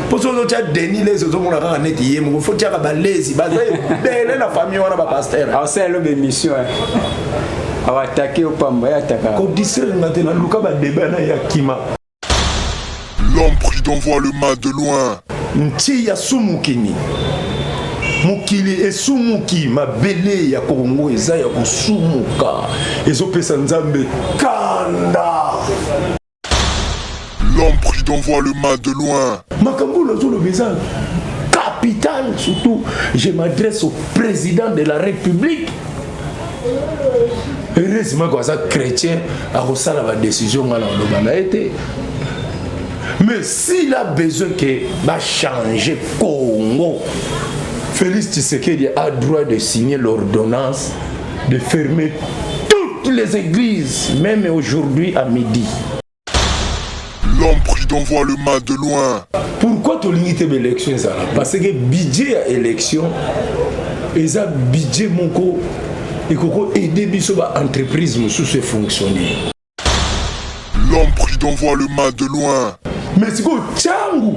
Mpo soki ozotya Denis Lezi, ozomona kaka neti ye moko. Fo tiaka balezi, baza ebele na famille wana, bapasteur. Aosala eloba émission awatake opamba ye ataka. Kodistraire nga te, naluka badeba na ya kima. L'homme prudent voit le mal de loin. Nti ya sumukini, mokili esumuki, mabele ya Kongo eza ya kosumuka, ezopesa Nzambe kanda. L'homme prudent voit le mal de loin. Makambo oyo nazoloba eza capital. Surtout je m'adresse au président de la République. Heureusement ko aza chrétien, akosala badécision, nga na oloba na ye te. Mais s'il a besoin que bachanger Congo, Félix Tshisekedi a droit de signer l'ordonnance de fermer toutes les églises, même aujourd'hui à midi. L'homme prudent voit le mal de loin. Pourquoi tolingi te baélection ezala? Parce que budget ya élection eza budget moko ekoko aider biso, baentreprise mosusu efonctionner. L'homme prudent voit le mal de loin. Mais sikoyo ntango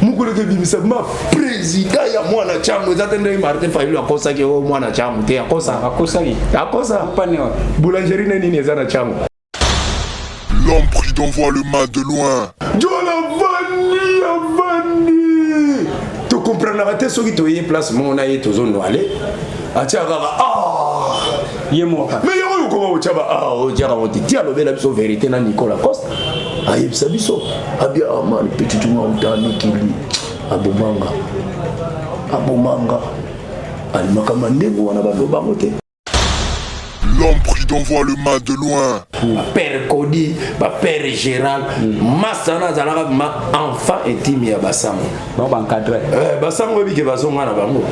mokolo ekebimisa ma président ya mwana ntango eza te ndenge Martin Fayulu akosaki o mwana ntango te, akosa. Akosaki. Akosa. Pane wa Boulangerie ne nini eza na ntango. L'homme prudent voit le mal de loin. Jola avandi, avandi, tokomprenaka te. Soki toye place moko na ye, tozonwale, atia kaka ah. Ye moko. Mais yango oyo okoma kotya ba ah, otiaka ngo te. Ti alobela biso vérité na Nicolas Coste, ayebisa biso abia amani petit mauta mikili abomanga, abomanga alimaka ndenge wana, balobango te. L'homme prudent voit le mal de loin. Bapère Kodi, bapère Gérald, masa wana azalaka ma enfant intime ya basango. Bango baencadre. Basango oyebi ke bazonga na bango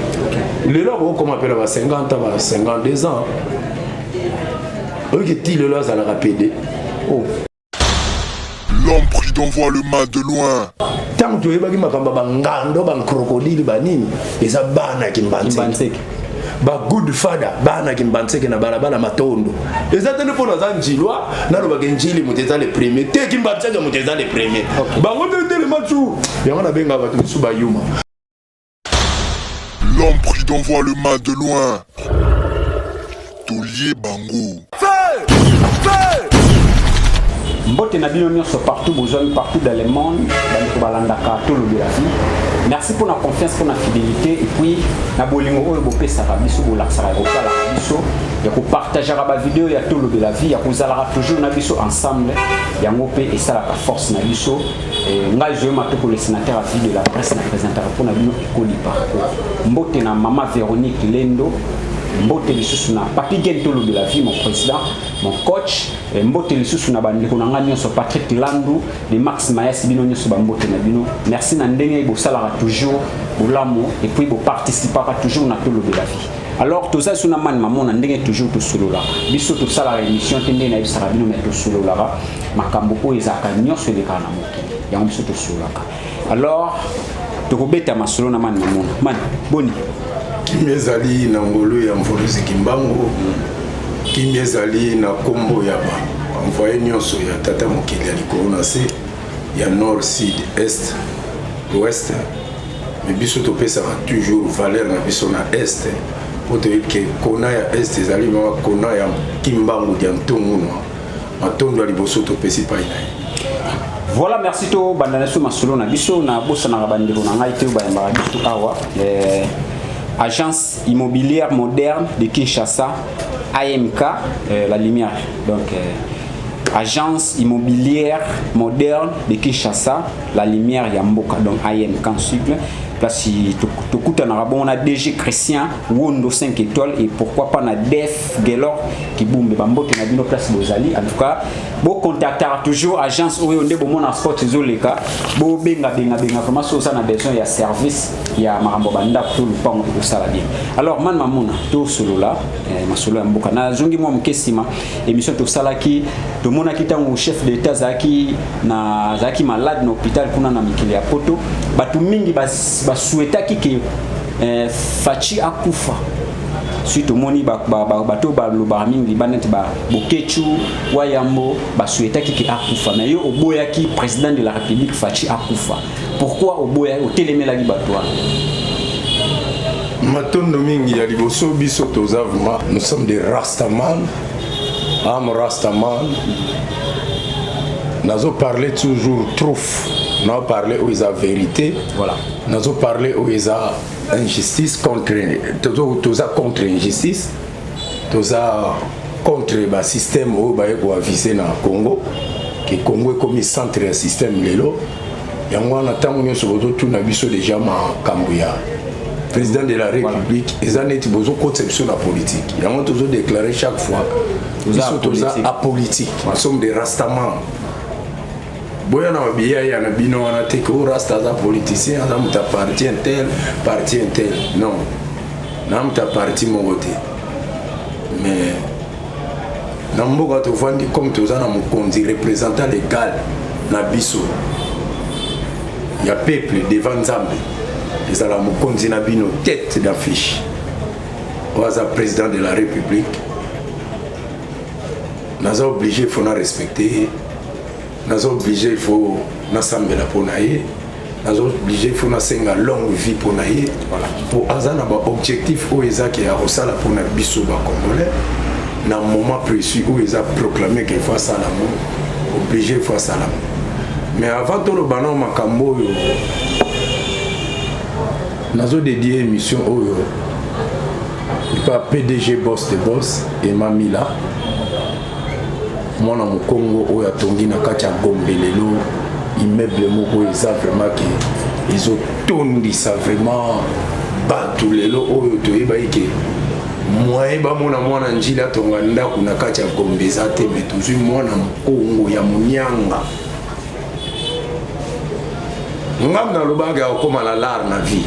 lelo, akokoma mpe na ba 50 ans, ba 52 ans. Oyoki ti lelo azalaka pd. Oh. L'homme prudent voit le mal de loin. Ntango toyebaki makambo ya bangando, bacrocodile, banini, eza bana Kimbanseke. Kimbanseke. Ba good father, bana Kimbanseke na balabala Matondo. Eza te nde mpo naza njilwa, nalobaka Njili moto eza le premier te, Kimbanseke moto eza le premier. Bango nde telema tu yango nabengaka bato misusu bayuma. L'homme prudent voit le mal de loin. Taulier Bango. Mbote na bino nyonso partout bozwami, partout dans le monde, bandeko balandaka Tolobela Vie. Merci pour la confiance, pour la fidélité et puis na bolingo oyo bopesaka biso, bolakisaka ya kotalaka biso, ya kopartageaka bavideo ya Tolobela Vie, ya kozalaka toujours na biso ensemble. Yango mpe esalaka force na biso. Ngai Zoe Matoko, le sénateur à vie de la presse, na présentaka mpona bino Ekoli Parcours. Mbote na mama Véronique Lendo, mbote lisusu na Papi Gen Tolobela Vie, mon président, mon coach. Mbote lisusu na bandeko na ngai nyonso, Patrick Landu de Max Mayasi, bino nyonso bambote na bino. Merci na ndenge bosalaka toujours bolamu et puis boparticipaka toujours na Tolobela Vie. Alors toza so na Mani Mamona, ndenge toujours tosololaka biso, tosalaka émission te ndenge nayebisaka bino, mais tosololaka makambo oyo ezalaka nyonso elekaka na mokili, yango biso tosololaka. Alors tokobeta masolo na Mani Mamona. Mani, boni? Kimia ezali na ngolu ya Mvuluzi Kimbangu, kimia ezali na nkombo ya baenvoye nyonso ya tata mokili ya likolo na se, ya nord, sud, est, ouest. Mais biso topesaka toujours valeur na biso na est, mpo toyebi ke kona ya est ezali mama kona ya Kimbangu dia Ntungunwa. Matondo ya liboso topesi pai na ye. Voilà, merci. To banda na biso masolo na biso. Na bosanaka bandeko na ngai te oyo bayambaka biso awa, Agence immobilière moderne de Kinshasa, AMK, la lumière. Donc Agence immobilière moderne de Kinshasa, la lumière ya mboka, donc AMK en sigle. Place tokutanaka bongo na DG Christian Wondo 5 étoiles et pourquoi pas na Def Gelor Kibumbe. Bambote na bino place bozali. En tout cas bocontactaka toujours agence oyo nde bomona sport ezoleka, bobengabengabenga vraiment so oza na besoin ya service ya makambo ya bandako to lupango, ekosala bien. Alors Man Mamona, tosolola masolo ya mboka. Nazongi mwa moke nsima, émission tosalaki, tomonaki ntango chef d'état azalaki malade na hôpital kuna na mikili ya Poto, bato mingi basouhaitaki ke Fatshi akufa. Soki tomoni bato balobaka mingi libanda neti Bokechu Wayambo, basouhaitaki ke akufa, mais yo oboyaki président de la République Fatshi akufa. Pourquoi oboya, otelemelaki bato wana? Matondo mingi. Ya liboso, biso toza vraiment, nous sommes des rastaman. Am rastaman, nazoparle toujours truth, nazoparle oyo eza vérité. Nazoparle oyo eza injustice contre, toza contre injustice, toza contre basystème oyo baye koavise na Congo, ke Congo ekomi centre ya système lelo. Yango wana, ntango nyonso bozotuna biso deja makambo ya président de la République, eza neti bozokotisa biso na politique. Yango tozodéclare chaque fois, biso toza apolitique, nous sommes des rastaman. Boya na babiya ya na bino wana te ke o rasta aza politicien, aza moto ya parti un tel, parti un tel. Non, na moto ya parti moko te. Mais na mboka tovandi, comme toza na mokonzi, représentant légal na biso ya peuple devant Nzambe, ezala mokonzi na bino, tête d'affiche oyo aza président de la République, naza obligé, faut na respecter ye, naza obligé, il faut nasambela mpo na ye, naza obligé, il faut nasenga longue vie mpo na ye, mpo aza na baobjectif oyo ezaki ya kosala mpo na biso bacongolais na moment précis oyo eza proclamé ke faut asala yango, obligé, faut asala yango. Mais avant toloba nao makambo oyo, nazodédie émission oyo epa PDG, boss de boss, Emamila, mwana mokongo oyo atongi na kati ya Gombe lelo immeuble moko eza vraiment ke ezotondisa vraiment bato. Lelo oyo toyebaki ke moyen bamona mwana Njili atonga ndako na kati ya Gombe eza te, me tozwi mwana mokongo ya monianga. Ngam nalobaka akokóma na l'art na vie.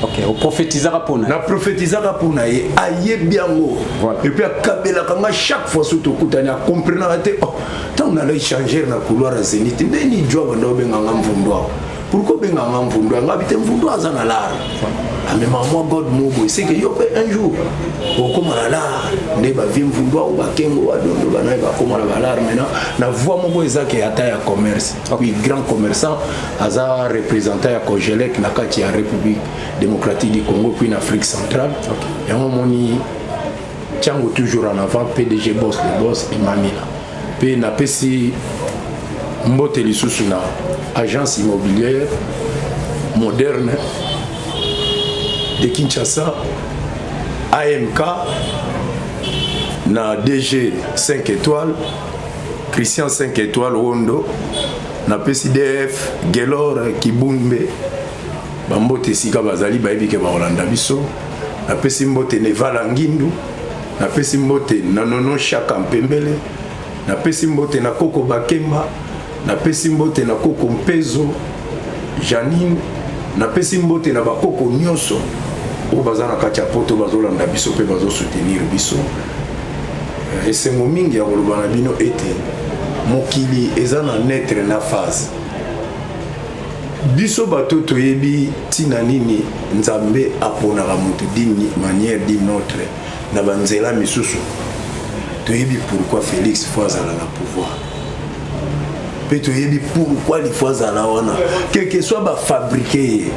Ok, oprophétisaka mpona Na prophétisaka mpona ye, ayebi yango. Et puis akabelaka nga chaque fois so tokutani, akomprenaka te. Oh, ntango nala échanger na couloir ya Zénith, ndeni jwa banda obenganga mvundu awa. Pourquoi obenganga mvundu? Anga bi te, mvundu aza na l'art, amema mwa god mo boye, seke yo mpe un jour okóma na l'art. Nde bavie mvundu awo, bakengo, badondo, banaye bakóma na bal'art. Maintenant na voie moko ezaki ata ya commerce, puis grand commerçant, aza représentant ya Cogelec na kati ya République démocratique du Congo, puis na Afrique centrale. Yango omoni Tiango toujours en avant, PDG, boss de boss, Emamila. Mpe napesi mbote lisusu na agence immobilière moderne de Kinshasa, AMK, na DG 5 étoiles, Christian 5 étoiles Wondo. Napesi DF Gelor Kibumbe bambote esika bazali, bayebi ke bakolanda biso. Napesi mbote Nevala Ngindu, napesi mbote na Nono Shaka Mpembele, napesi mbote na Koko Bakemba, napesi mbote na Koko Mpezo Janine, napesi mbote na bakoko nyonso oyo baza na kati ya Poto, bazolanda biso mpe bazosoutenir biso. Esengo mingi ya koloba na bino ete mokili eza na netre na phase. Biso bato toyebi ntina nini Nzambe aponaka moto d'une manière, d'une autre, na banzela misusu. Toyebi pourquoi Félix faut azala na pouvoir, mpe toyebi pourquoi il faut azala wana, quelque soit bafabriquer ye,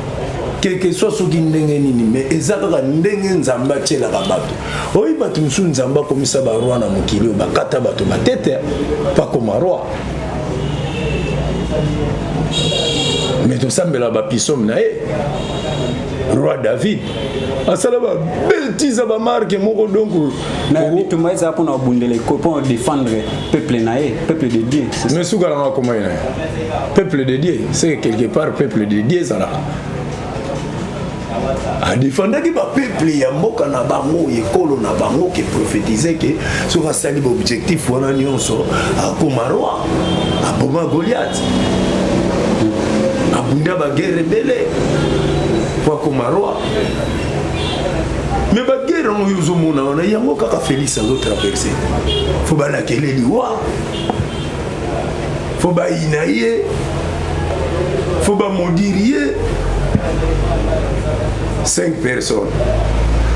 quelque soit soki ndenge nini, mais eza kaka ndenge Nzambe atielaka bato. Oyi bato mosusu, Nzambe akomisa baroi na mokili oyo, bakata bato batete bakoma roi, mais tosambela bapisome na ye. Roi David asala babêtises, bamarke moko, donc Mais bitumba ezala mpona kobundela eko, mpona défendre peuple na ye, peuple de Dieu, c'est ça. Mais suka nanga koma ye na ye peuple de Dieu, c'est que quelque part peuple de Dieu ezalaka adefendaki bapeuple ya mboka na bango, ekolo na bango, ke prophétise ke soki asali baobjectif wana nyonso, akoma roi. Aboma Goliath, abunda baguerre ebele po akoma roi. Mais baguerre yango oyo ozomona wana, yango kaka Félix azotraverse. Faut balakele liwa, faut bayina ye, faut bamaudire ye, cinq personnes.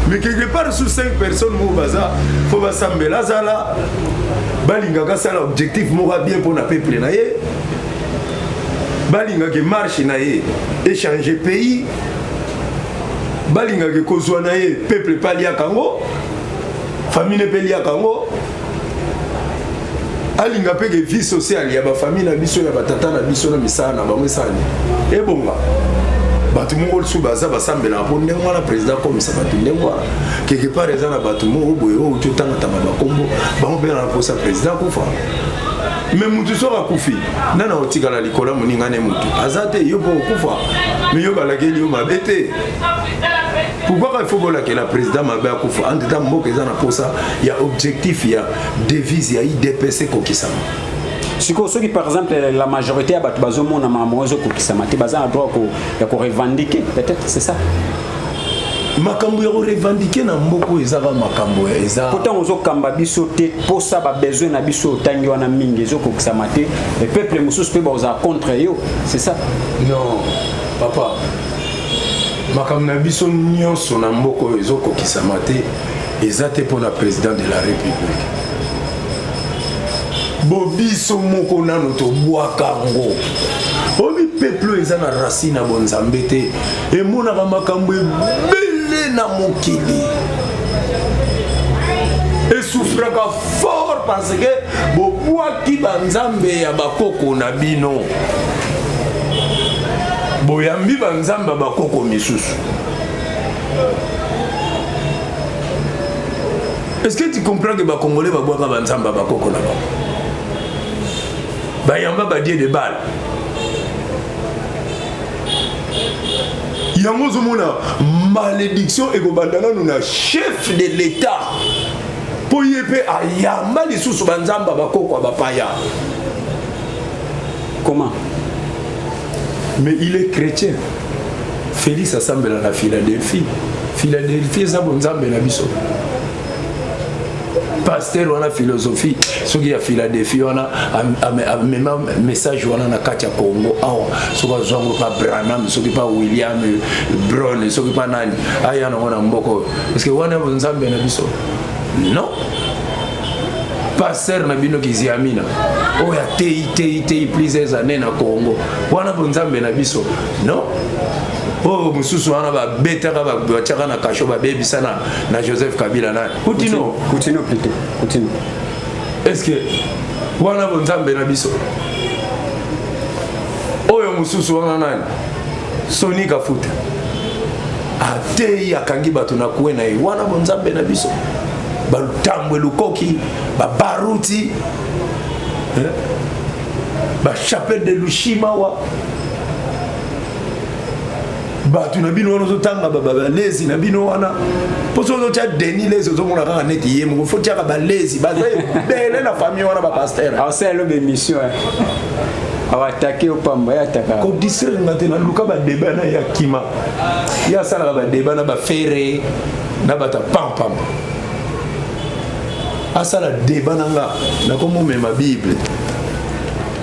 Mais quelque part, sous cinq personnes moko baza, faut basambela azala, balingaka asala objectif moko ya bien mpona peuple na ye, balingaka marche na ye. Echanger pays, balingaka ekozwa na ye peuple mpe aliaka yango, famille mpe eliaka yango. Alinga mpe ke vie sociale ya bafamille na biso, ya batata na biso, na misala na bango esali ebonga. Bato moko lisusu baza basambelaka mpo ndenge wana président akomisa bato ndenge wana. Quelque part eza na bato moko boye oyo outi otangatanga bakombo bango mpe na mposa président akufa. Me mutu soki akufi, nani akotikala likolo ya moninga ne? Mutu aza te. Yo mpo okufa, me yo balakeli yo mabe te. Pourquoi kaka il faut bolakela président mabe akufa? En tout cas, mboka eza na posa ya objectif ya devise ya UDPS ekokisama. Sikoyo, soki par exemple la majorité ya bato bazomona makambo ezokokisama te, baza na droit ya korevendiquer peut-être, c'est ça? Makambo ya korevendiquer na mboka oyo ezaka makambo eza. Po ntango ozokamba biso te, posa babesoin na biso otangi wana mingi ezokokisama te, e peuple mosusu mpe bakozala contre yo, c'est ça? Non, papa, makambo na biso nyonso na mboka oyo ezokokisama te, eza te mpona président de la République. Bo biso moko nano tobwaka yango. Obi peuple oyo eza na racine ya bonzambe te, emonaka makambo ebele na mokili, esouffraka fort parce que bobwaki banzambe ya bakoko na bino, boyambi banzambe ya bakoko misusu. Est-ce que tu comprends que Bacongolais babwaka banzambe ya bakoko na bango, bayamba badieu de Baal? Yango ozomona malédiction ekobanda nanu na chef de l'État, mpo ye mpe ayamba lisusu banzambe ya bakoko ya bapaya. Comment? Mais il est chrétien. Félix asambela na Philadelphie. Philadelphie eza bonzambe na biso. Pasteur wana, philosophie soki ya Philadelphie wana, amema message wana na kati ya Congo awa. Soki azwango pa Branham, soki pa William Brown, soki pa nani, aya nango na mboka oyo. Parce que wana bonzambe na biso? Non. Pasteur na bino Kiziamina oyo ateyi teyi teyi plusieurs années na Congo, wana bonzambe na biso? Non. Oyo mosusu wana babetaka, batiaka na kasho, babebisa na Joseph Kabila, nani? Kutino. Kutino plutôt, Kutino. Est ce que wana bonzambe na biso? Oyo mosusu wana nani? Soni Kafuta ateyi, akangi bato na kwe na ye, wana bonzambe na biso? Balutambwe lukoki, babaruti, bachapelle de Lushimawa, bato na bino wana ozotanga, balezi na bino wana. Mpo soki ozotya Denis Lezi, ozomona kaka neti ye moko. Fo tiaka balezi, baza ebele na famille wana, bapasteur. Aosala eloba émission, awatake opamba ye ataka. Kodistraire nga te. Naluka badébat na ye, akima. Ye asalaka badébat na bafere na bato ya pampam. Asala débat na nga, nakomomema Bible.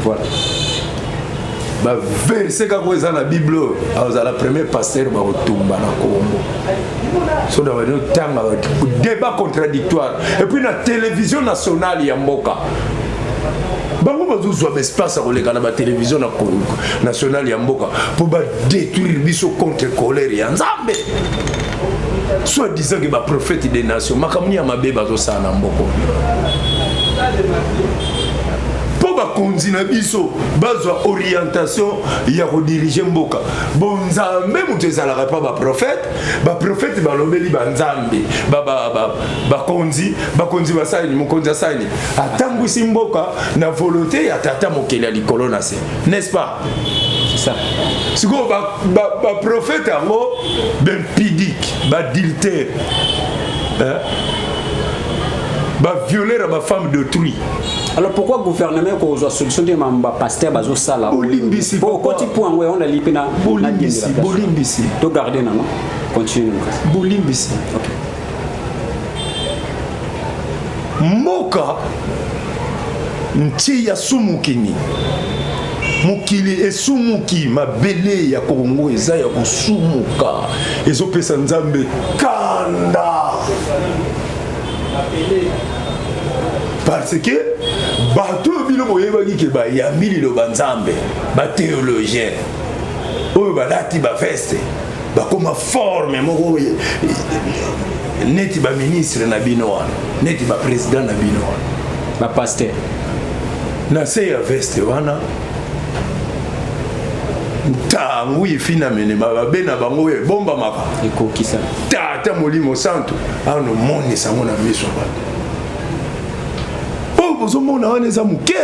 Voilà. Baverset kaka oyo eza na Bible oyo, azala premier pasteur bakotumba na Congo. So na bani otanga débat contradictoire et puis na télévision nationale ya mboka. Bango bazozwa baespace ya koleka na batélévision nationale ya mboka mpo badétruire biso contre colère ya Nzambe, soit disant ke baprophète des nations. Makambo ya mabe bazosala na mboka mpo bakonzi na biso bazwa orientation ya kodiriger mboka. Bonzambe moto ezalaka mpa baprophète. Baprophète balobeli banzambe, bakonzi. Bakonzi basali, mokonzi asali, atambwisi mboka na volonté ya Tata mokeli ya likolo na se, n'est-ce pas? C'est ça. Sikoyo baprophète yango baimpudique, baadultère, bavioleur ya bafemme d'autrui. Alors pourquoi gouvernement kozwa solution te? Mambo bapasteur bazosala. Bolimbisi. Po okoti po yango, yango nali mpe na. Bolimbisi, bolimbisi. To garde nano, continue. Bolimbisi. Ok. Mboka nti ya sumukini, mokili esumuki, mabele ya Kongo eza ya kosumuka, ezopesa Nzambe kanda parce que bato oyo bino boyebaki ke bayambi liloba Nzambe, bathéologien. Oyo balati ba veste bakoma forme moko neti ba ministre na bino wana, neti ba president na bino wana, ba pasteur. Na se ya veste wana ntango efinamene mabe na bango oyo ebombamaka ekokisa tata molimo santu ano monisa yango na miso ya bato oyo bozomona wana eza moke.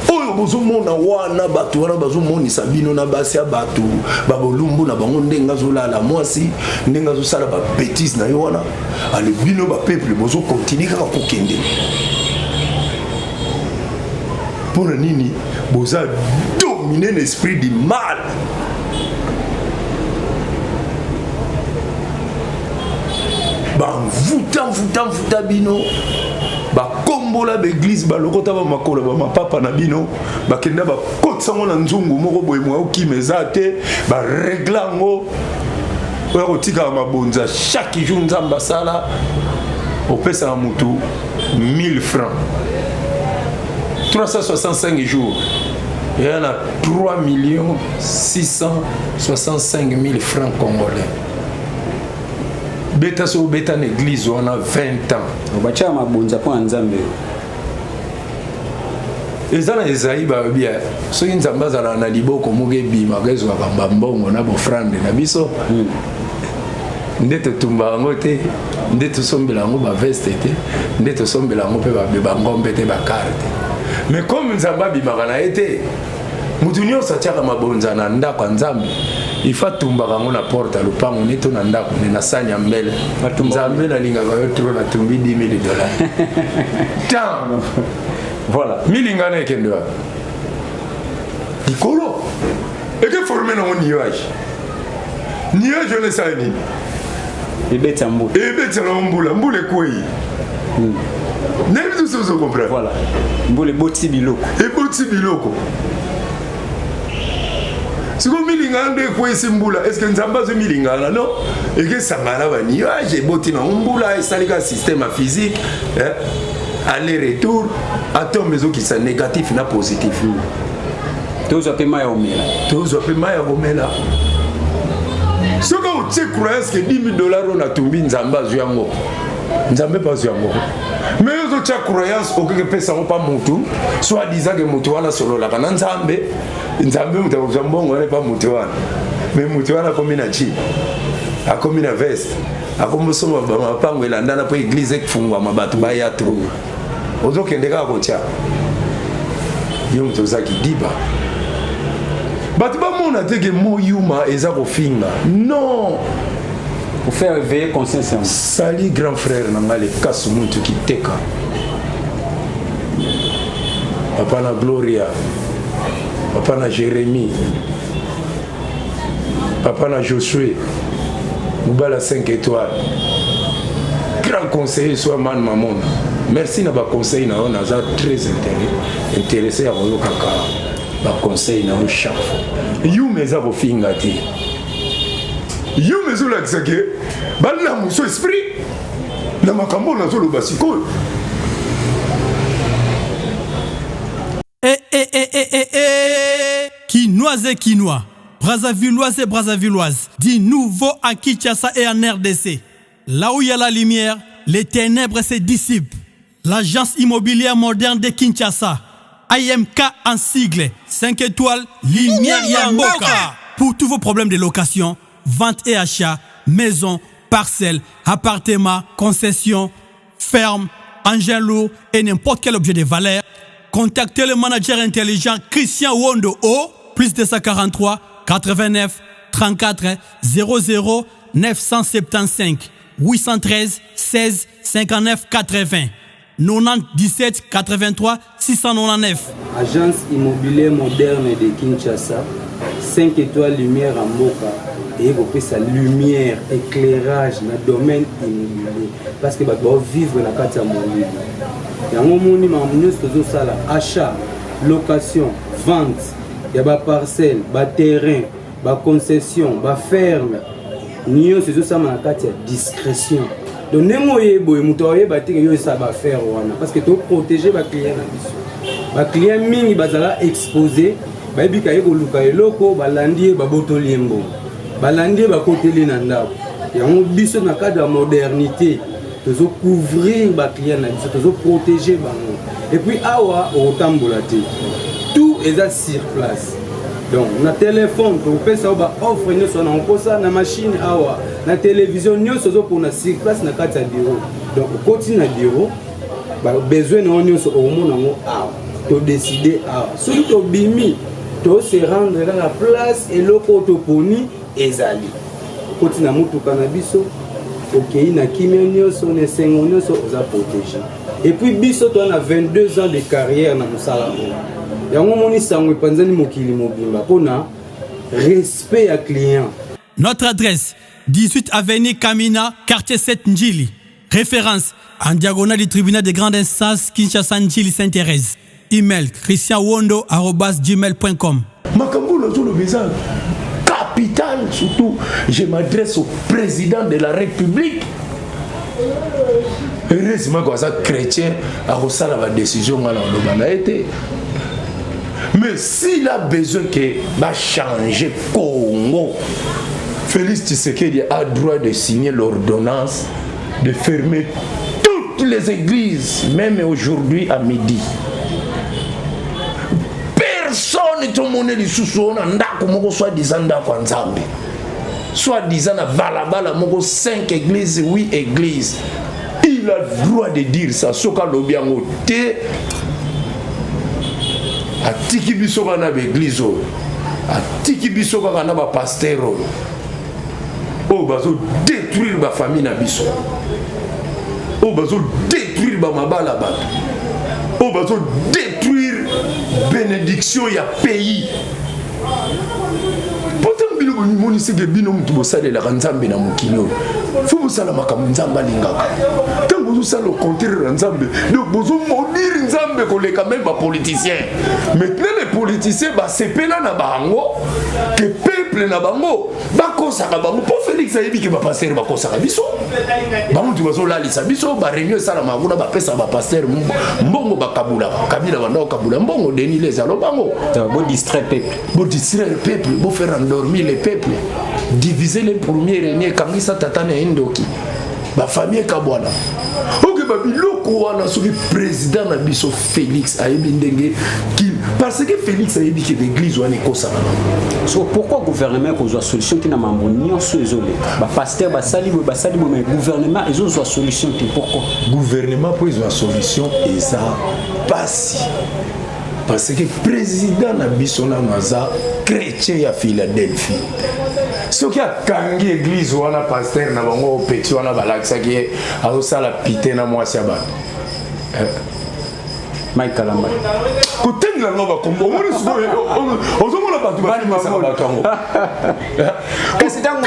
Oyo bozomona wana, bato wana bazomonisa bino na basi ya bato babolumbu na bango, ndenge azolala mwasi, ndenge azosala babetise na ye wana. Ale bino bapeuple bozokontinue kaka kokende mpo na nini? Boza domine na esprit du mal. Bamvuta mvuta mvuta bino, bakombola baeglize, balokota bamakolo bamapapa na bino, bakenda bakotisa yango na nzungu moko boye, mwa okima eza te, baregla yango oya kotikaka mabonza chaque jour. Nzambe asala opesaka motu 1000 francs 365 jours, eya na 3 millions 665 000 francs congolais. Beta so obeta na église wana 20 ans. Batyaka mabonza mpo na Nzambe. Eza na Ezai balobi soki Nzambe azalaka na liboko moko ebimaka ezwaka bambongo na bofrande na biso, nde totumba yango te, nde tosombela yango baveste te, nde tosombela yango mpe bangombe te, bakare te. Mais comme Nzambe abimaka na ye te, motu nyonso atiaka mabonza na ndako ya Nzambe, ifa atumbaka yango na porte ya lopango ne to na ndako ne na sani ya mbele. Nzambe, nalingaka yo tro, natumbi 10 000 dollars tant. Voilà. Milinga na ekende wapi? Likolo eke forme nango nuage. Nuage wana esala nini? Ebetisa mbula. Ebetisa nango mbula, mbula ekwei. Nayebi tosi ozo comprendre. Voilà, mbula ebotisi biloko. Ebotisi biloko. Sikoyo milinga nde ekweyisi mbula, est ce que Nzambe azwi milinga wana? Non, ekesangana na banuage, eboti nango mbula, esali kaka système ya physique, eh? Aller retour, atome ezokisa négatif na positif. Tozwa mpe mai ya komela. Tozwa mpe mai ya komela. Soki otie croyance ke 10 000 dollars oyo natumbi, Nzambe azwi yango, Nzambe mpe azwi yango. Mais yo ozotya croyance, okeke pesa yango mpa motu, soit disant ke motu wana asololaka na Nzambe. Nzambe moto akozwa mbongo wana epa motu wana, mais motu wana akomi na jeep, akomi na veste, akomi osomba bamapango elandana mpo eglize efungwama, bato baya tro. Ozokende kaka kotya yo moto oza kidiba, bato bamona te ke moyuma eza kofinga. Non. Pour faire éveiller conscience yango. Sali grand frère na ngai Lekasu Muntu Kiteka, papa na Gloria, papa na Jérémie, papa na Josué, mobala 5 étoiles, grand conseiller soit man mamona. Merci na baconseil na yo, naza très intéressé ya koyokaka baconseil na yo chaque fois. Yuma eza kofinga te, yuma ezolakisa ke balamuso esprit na makambo oyo nazoloba sikoyo. Eh, eh, eh, eh, eh, eh. Kinois et Kinois, Brazzavillois et Brazzavilloises, du nouveau à Kinshasa et en RDC. Là où il y a la lumière, les ténèbres se dissipent. L'agence immobilière moderne de Kinshasa, AMK en sigle, 5 étoiles, Lumière Yamboka. Pour tous vos problèmes de location, vente et achat, maison, parcelle, appartement, concession, ferme, engin lourd et n'importe quel objet de valeur, contactez le manager intelligent Christian Wondo au plus 243 89 34 00 975 813 16 59 80 97 83 699. Agence immobilière moderne de Kinshasa, 5 étoiles lumière à mboka eye kopesa lumière, éclairage na domaine immobilier, parce que bato baovivre na kati ya molili. Yango omoni makambo nyonso tozosala, achat, location, vente ya baparcelle, baterrain, baconcession, baferme, nyonso ezosalama na kati ya discrétion. Donc ndenge oye boye, moto akoyeba te ke yo esala baaffaire wana, parce que toprotege baclient na biso. Baclient mingi bazala exposé. Bayebi kaye koluka eloko, balandi ye, babotoli ye mbongo, balandi ye, bakoteli na ndako. Yango biso na cadre ya modernité tozo couvrir ba client na biso, tozo protéger bango. Et puis awa okotambola te, tout eza sur place. Donc na téléphone tokopesa yo ba offre nyonso wana okosa na machine awa na télévision nyonso ozopona sur place na kati ya bureau. Donc okoti na bureau, ba besoin na yo nyonso okomona yango awa, todécider awa. Soki tobimi, tose rendre kaka place, eloko oyo toponi ezali. Okoti na motuka na biso, okei na kimia nyonso, na esengo nyonso, oza protégé. Et puis biso toza na 22 ans de carrière na mosala oyo. Yango omoni sango epanzani mokili mobimba mpona respect ya client. Notre adresse: 18 avenue Kamina, quartier 7 Ndjili. Référence: en diagonale du tribunal de grande instance Kinshasa Ndjili Sainte-Thérèse. Email: christianwondo.gmail.com. Makambo nazoloba eza capital. Surtout je m'adresse au président de la République. Heureusement ko aza chrétien, akosala badécision nga na oloba na ye te. Mais s'il a besoin que bachanger Congo, Félix Tshisekedi a droit de signer l'ordonnance de fermer toutes les églises, même aujourd'hui à midi. Personne tomoni lisusu oyo na ndako moko soi-disant ndako ya Nzambe, soi-disant na balabala moko 5 églises, 8 églises. Il a droit de dire ça. Soki alobi yango te, atiki biso kaka na baéglise oyo, atiki biso kaka na bapasteur oyo oyo bazodétruire bafamille na biso, oyo bazodétruire bamabala bato, oyo bazodétruire bénédiction ya pays. Po ntango bino bomimoni que bino motu bosalelaka Nzambe na mokili oyo, fo bosala makambo Nzambe alingaka. Ntango bozosala au contraire na Nzambe, donc bozomaudire Nzambe koleka même bapoliticien. Maintenant les politiciens basepela na bango que peuple na bango bakosaka bango, mpo Félix ayebi que bapasteur bakosaka biso, bango tu bazolalisa biso. Baréunion esalamaka kuna, bapesaka bapasteur mbongo, bakabulaka. Kabila banda kokabula mbongo, Denis Lessie alobango. Bodistraire peuple. Bodistraire peuple, bofaire endormir le peuple, diviser les premiers renier, ekangisa tata na ye ndoki, bafamille ekabwana. Okeba biloko wana. Soki président na biso Félix ayebi ndenge, parce que Félix ayebi que baéglise wana ekosaka nango. So pourquoi gouvernement ekozwa solution te na mambo nyonso ezoleka? Bapasteur basali boye, basali boye, mais gouvernement ezozwa solution te, pourquoi? Gouvernement mpo ezwa solution eza pasi, parce que président na biso nano aza chrétien ya Philadelphie. Soki akangi église wana, pasteur na bango petit wana balakisaki ye azosala pite na mwasi ya bato. Mike Kalamba. Kotengela ngo bakombo, omoni sikoyo ozomona bato bafimisaka bato yango. Kasi ntango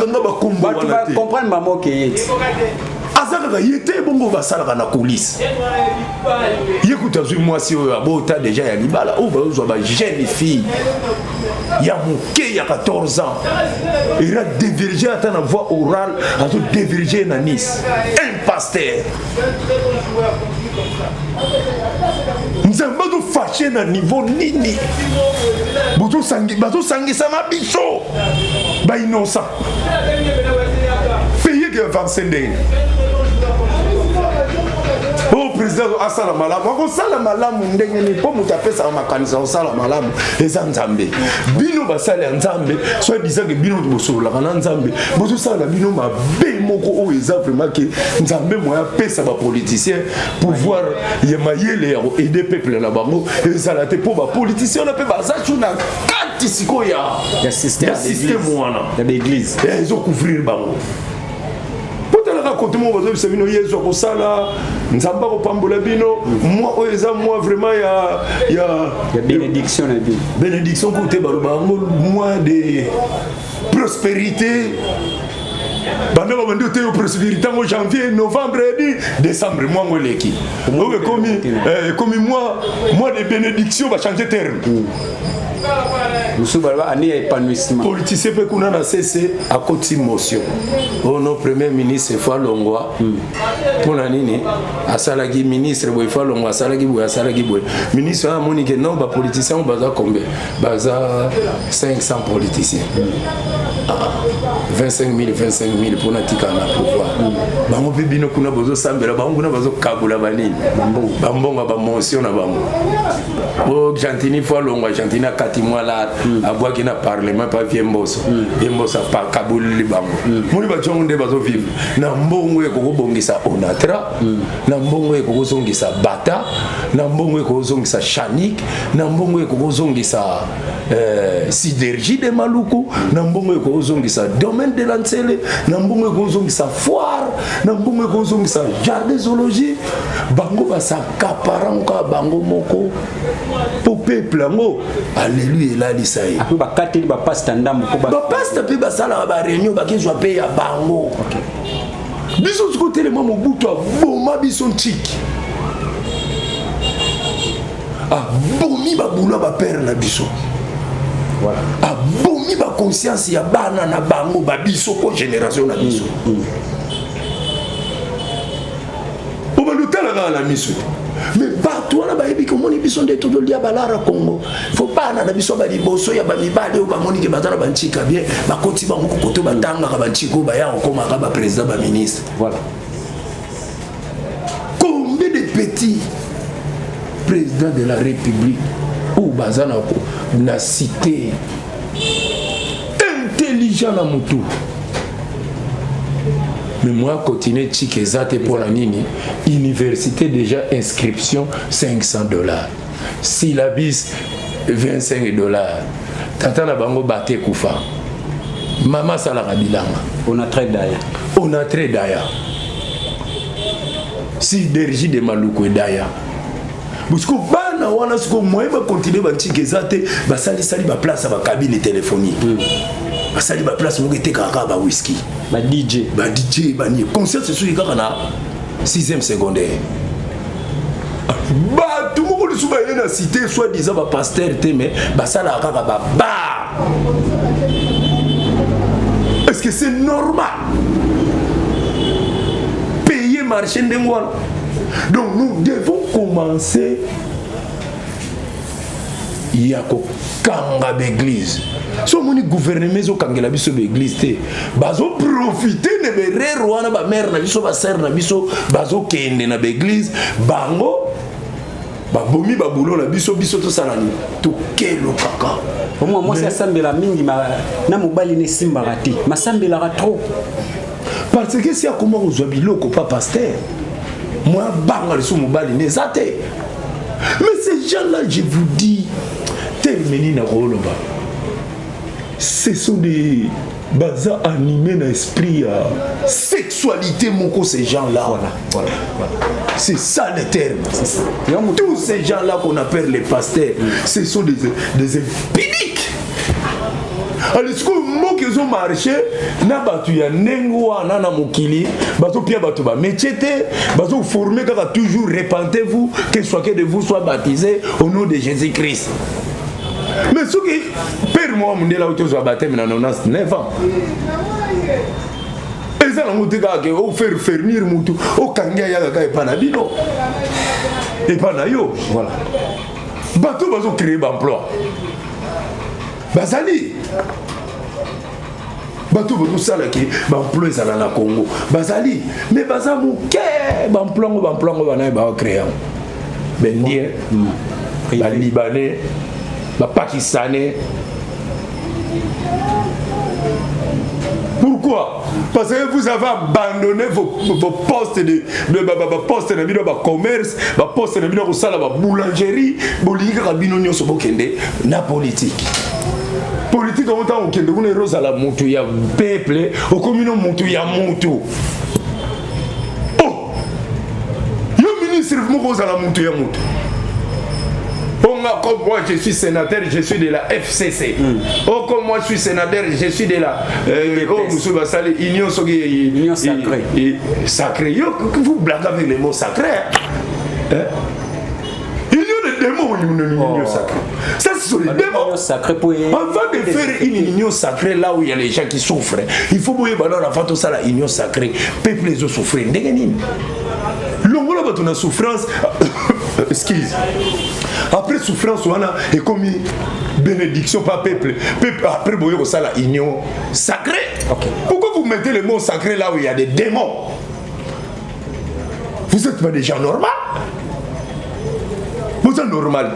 nga bakombo bato wana te, bacomprendre mamoke ye ti. Aza kaka ye te, bongo basalaka na coulisse. Ye kutu azwi mwasi oyo abota déjà ya libala, oyo bazozwa bajeune fille ya moke ya 14 ans, era dévierge ata na voix orale, azo dévierge na Nice. Un pasteur, Nzambe azofâcher na niveau nini? Bazosangisama biso bainnocent, pays eke avance ndenge oyo président asala malamu, akosala malamu ndenge nini? Mpo moto apesaka makanisi akosala malamu eza Nzambe. Bino basali ya Nzambe, soi-disant que bino bosololaka na Nzambe, bozosala na bino mabe moko oyo eza vraiment que Nzambe moya apesa bapoliticien pouvoir ya mayele ya koaider peuple na bango ezala te, mpo bapoliticien wana mpe baza su na kati sikoyo ya ya système. Ya système wana. Ya baéglise. Ezocouvrir bango. Potalaka kote moko bazobisa bino Yesu akosala, Nzambe akopambola bino. Mwa oyo eza mwa vraiment ya ya bénédiction na bino. Bénédiction kote baloba yango, mois de prospérité. Banda babandi oteyo prospérité yango janvier, novembre, edi décembre, mwango eleki oyo ekomi mois de bénédiction, bachange terme. Mosusu baloba année ya épanouissement. Politicien mpe kuna na cc akoti motion oyo no premier ministre fo alongwa mpo na nini asalaki ministre boye fo alongwa, asalaki boye, asalaki boye. Ministre wana amoni ke non, bapoliticien oyo baza combien? Baza 500 politiciens. Ah, 25 000, 25 000 mpona tikala na pouvoir. Bango mpe bino kuna bozosambela, bango kuna bazokabula banini, bambongo ya bamotion na bango. O Gentini fo alongwa. Gentini akati mwa abwaki na parlement pa vie Mboso. Vie Mboso akabulili bango. Moni bato yango nde bazovivre na mbongo ekokobongisa Onatra, na mbongo ekokozongisa Bata, na mbongo ekokozongisa Chanik, na mbongo ekokozongisa Sidérurgie de Maluku, na mbongo ekozongisa Domaine de la Nsele, na mbongo ekozongisa foire, na mbongo ekozongisa jardin zoologie. Bango basakaparango kaka bango moko mpo peuple yango aleluya elalisa ye. Ape bakateli bapasta ndambo mpo bapasta mpe basalaka bareunion, bakezwa mpe ya bango. Biso siko telema, Mobutu aboma biso ntiki, abomi babulu ya bapere na biso, abomi baconscience ya bana na bango babiso mpo génération na biso. Obandi otala kaka na miso te, mais bato wana bayebi ke omoni biso nde tozolia balara Congo. Fo bana na biso baliboso ya bamibali oyo bamoni ke baza na bantika bien, bakoti bango kokoto, batangaka bantika oyo baya kokomaka baprésident, baministre. Voilà. Combien de petits présidents de la République oyo baza na cité, intelligent na motu, mais moi continue tike eza te. Mpo na nini? Université déjà inscription 500 $, syllabus 25 $. Tata na bango bate kufa, mama asalaka bilanga. On a très daya. On a très daya, Sidérurgie de Maluku edaya. Bosiko bana wana siko moyen bakontinue bantika eza te. Basalisali baplace ya bacabine téléphonique, basali baplace moko etekaka kaka bawiski. Ba DJ. Ba DJ bani conscience soki kaka na 6e secondaire. Bato moko lisusu baye na cité, soit disant bapaster te, mais basalaka kaka babar. Est ce que c'est normal payer marché ndenge wana? Donc nous devons commencer ya kokanga baeglise. So omoni gouvernement ezokangela biso baeglise te, bazoprofite na berere wana. Bamare na biso, basere na biso bazokende na baeglise, bango babomi babulo na biso. Biso tosala nini? Tokelukaka. Omwa mwasi asambela mingi na mobali ne esimbaka te, masambelaka trop. Parce que si akoma kozwa biloko pa paster, mwa banga lisusu mobali ne eza te. Mais ces gens là, je vous dis, terme nini nakoloba, ce sont des baza animé na esprit ya sexualité moko, ces gens là. Voilà. C'est ça le terme. Tous ces gens là qu'on appelle les pasteurs, ce sont des impudiques. Alors sikoyo mboka ezomarche na bato ya ndenge wana na mokili, bazopia bato bamétier te, bazoforme kaka toujours repentez-vous, que chacun de vous soit baptisé au nom de Jésus Christ. Mais soki père moko mondele auti ozwa baptême na 99 ans, eza nango te kaka ke ofaire fermir mutu okangi ayaka kaka epa na bino, epa na yo. Voilà. Bato bazocréer baemploi bazali, bato bazosalaki baemploi ezala na Congo bazali, mais baza moke. Baemploi ngo, baemploi ngo banaye baocréer yango? Baindien, balibanais, bapakistanais. Pourquoi? Parce que vous avez abandonné vos postes de ba, ba, ba, poste na bino ba commerce, ba poste na bino kosala ba boulangerie, bolingi kaka bino nyonso bokende na politique. Politique yango, ntango okende kuna, erozala motu ya peuple, okomi no motu ya motu. Oh! Yo ministre moko ozala motu ya motu. Onga, comme moi je suis sénateur, je suis de la FCC. Oh, comme moi je suis sénateur, je suis de la oh, monsieur Bassali, Union soki Union sacrée. Sacré. Yo, vous blaguez avec les mots sacrés. Hein? Union de démons, une union sacrée. Ça, ce sont les démons. Sacré pour Avant de faire une union sacrée là où il y a les gens qui souffrent, il faut boyeba nano avant tout ça la union sacrée. Peuple ezo souffrir. Ndenge nini? Longola bato na souffrance. Excuse. Après souffrance wana ekomi bénédiction pas peuple. Peuple après boye kosala union sacrée. Ok. Pourquoi vous mettez le mot sacré là où il y a des démons? Vous êtes pas des gens normaux. Vous êtes normal.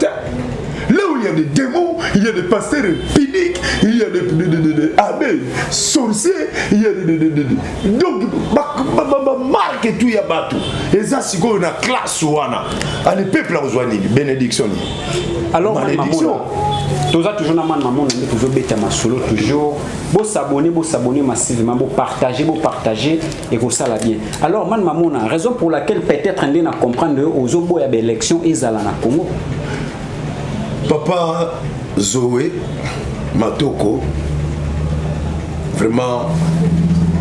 Là où il y a des démons, il y a des pasteurs impudiques, il y a des abbés sorciers, il y a des donc marque tout ya bato. Eza sikoyo na classe wana. Ale peuple akozwa nini? Bénédiction nini? Alors Malédiction. Toza toujours na man mamona nde tozobeta masolo toujours. Bosabonner, bosabonner massivement, bopartager, bopartager ekosala bien. Alors man mamona, raison pour laquelle peut-être nde na comprendre ozoboya baélection ezala na Congo. Papa Zoé Matoko, vraiment,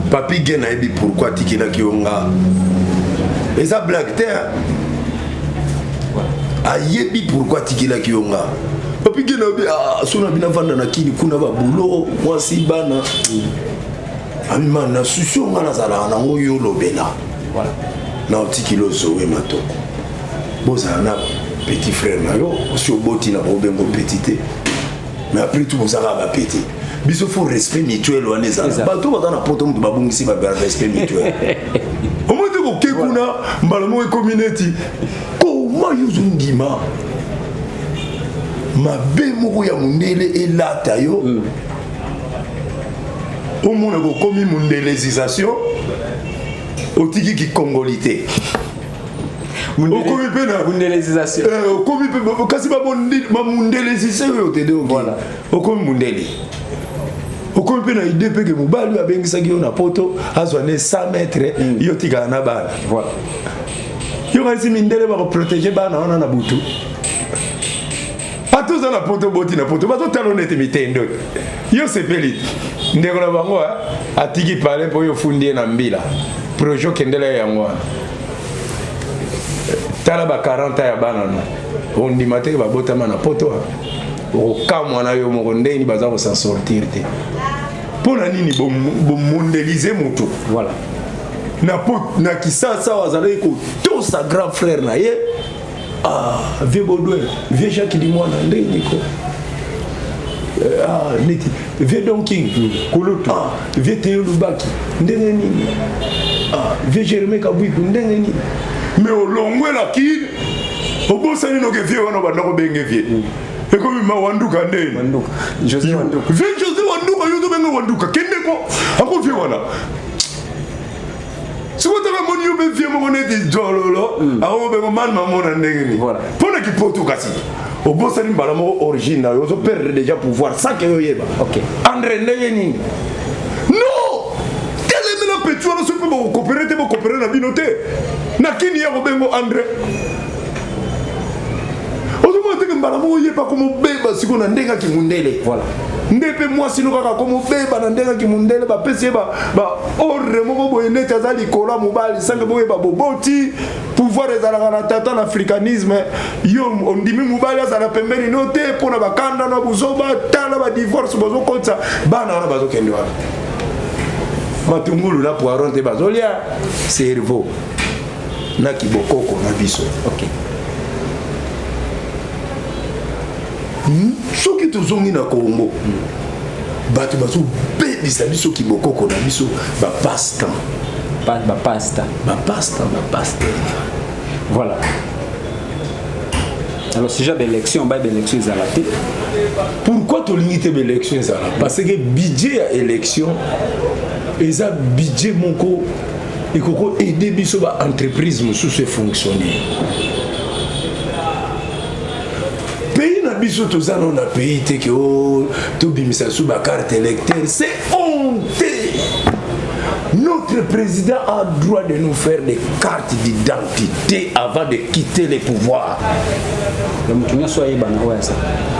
Papi Gen ayebi pourquoi atikelaki yo nga. Eza blague te, hein? Ayebi pourquoi atikelaki yo nga. Papi Gen ayebi, ah, so na bino avanda na kini kuna ba boulot, mwasi bana. Amima na souci nga nazalaka nango yo lobela. Voilà. Na otikilo Zoé Matoko. Bozala na petit frère na yo, osi oboti na bobengo petit te. Mais après tout bozalaka ba petit. Biso faut respect mutuel wana ezala. Bato baza na poto mutu babungisi ba respect mutuel. Omoni te koke kuna mbala moko ekomi neti koma yo ozondima mabe moko ya mondele elata yo. Omona kokomi mondelezisation otiki kikongoli te. Okomi mpe na Bundelezisation. Okomi mpe kasi bamundelezise oyo te donc. Voilà. Okomi mundele. Okomi mpe na idée mpe ke mobali oyo abengisaki yo na poto azwa ne 100 mètres yo tikala na bana. Voilà. Yo kanisi mindele bakoprotege bana wana na butu. Ata oza na poto boti na poto bazotala neti mitendo. Yo sepeli ndeko na bango atiki pale mpo yo fundi ye na mbila. Projet okendela ye yango wana. Tala ba 40 ans ya bana no. Ondima te babotama na poto. Okamwa na yo moko ndeni baza ko s'en sortir te. Pona nini bomondelize moto? Voilà. Na pot na Kisasa azalaki kotosa grand frère na ye. Ah, vieux Baudouin, vieux Jacques Dimwana ndeni ko. Ah, neti vieux Don King, Kulutu. Ah, vieux Théo Lubaki, ndenge nini? Ah, vieux Jérémie Kabwiku, ndenge nini? Mais olongwe la kine, obosani noke vieux wana banda kobenge vieux. Ekomi ma Wanduka ndeni. Wanduka. José Wanduka. Vieux José Wanduka, yo tobenge Wanduka. Kende ko, ako vieux wana. Sikoyo tanga moni yo mpe vieux moko neti jololo, ako bengo man mamona ndenge nini? Voilà. Pona kipoto kasi. Obosani mbala moko origine na yo, ozo perdre déjà pouvoir sans que yo yeba. Ok. André ndenge nini? Non! Telemela petit wana soki mpe bokokopere te, bokopere na bino te. Na kini ya kobengo André. Ozomona teke mbala moko yeba komobeba sikoyo na ndenge ya kimundele. Voilà. Nde mpe mwasi no kaka komobeba na ndenge ya kimundele, bapesi ye ba ordre moko boye neti aza likolo ya mobali, sange boyeba boboti. Pouvoir ezalaka na tata na africanisme. Yo ondimi mobali azala pembeni no te mpona bakanda na buzoba, tala ba divorce bozokotisa bana wana bazokende wapi? Matungulu na poiron te bazolia cerveau na kibokoko na biso. Ok. Soki tozongi na Congo, bato bazobebisa biso kibokoko na biso, ba passe-temps. Ba passe-temps. Ba passe-temps, ba pasteur. Voilà. Alors si j'ai élection, ba élection ezala te. Pourquoi tolingi te élection ezala? Parce que budget ya élection eza budget moko ekoko aider biso ba entreprise mosusu e fonctionner. Pays na biso toza na pays te ke o tobimisa sous ba carte électeur, c'est honteux. Notre président a droit de nous faire des cartes d'identité avant de quitter le pouvoir. Mutu nyonso ayeba na oyo aza.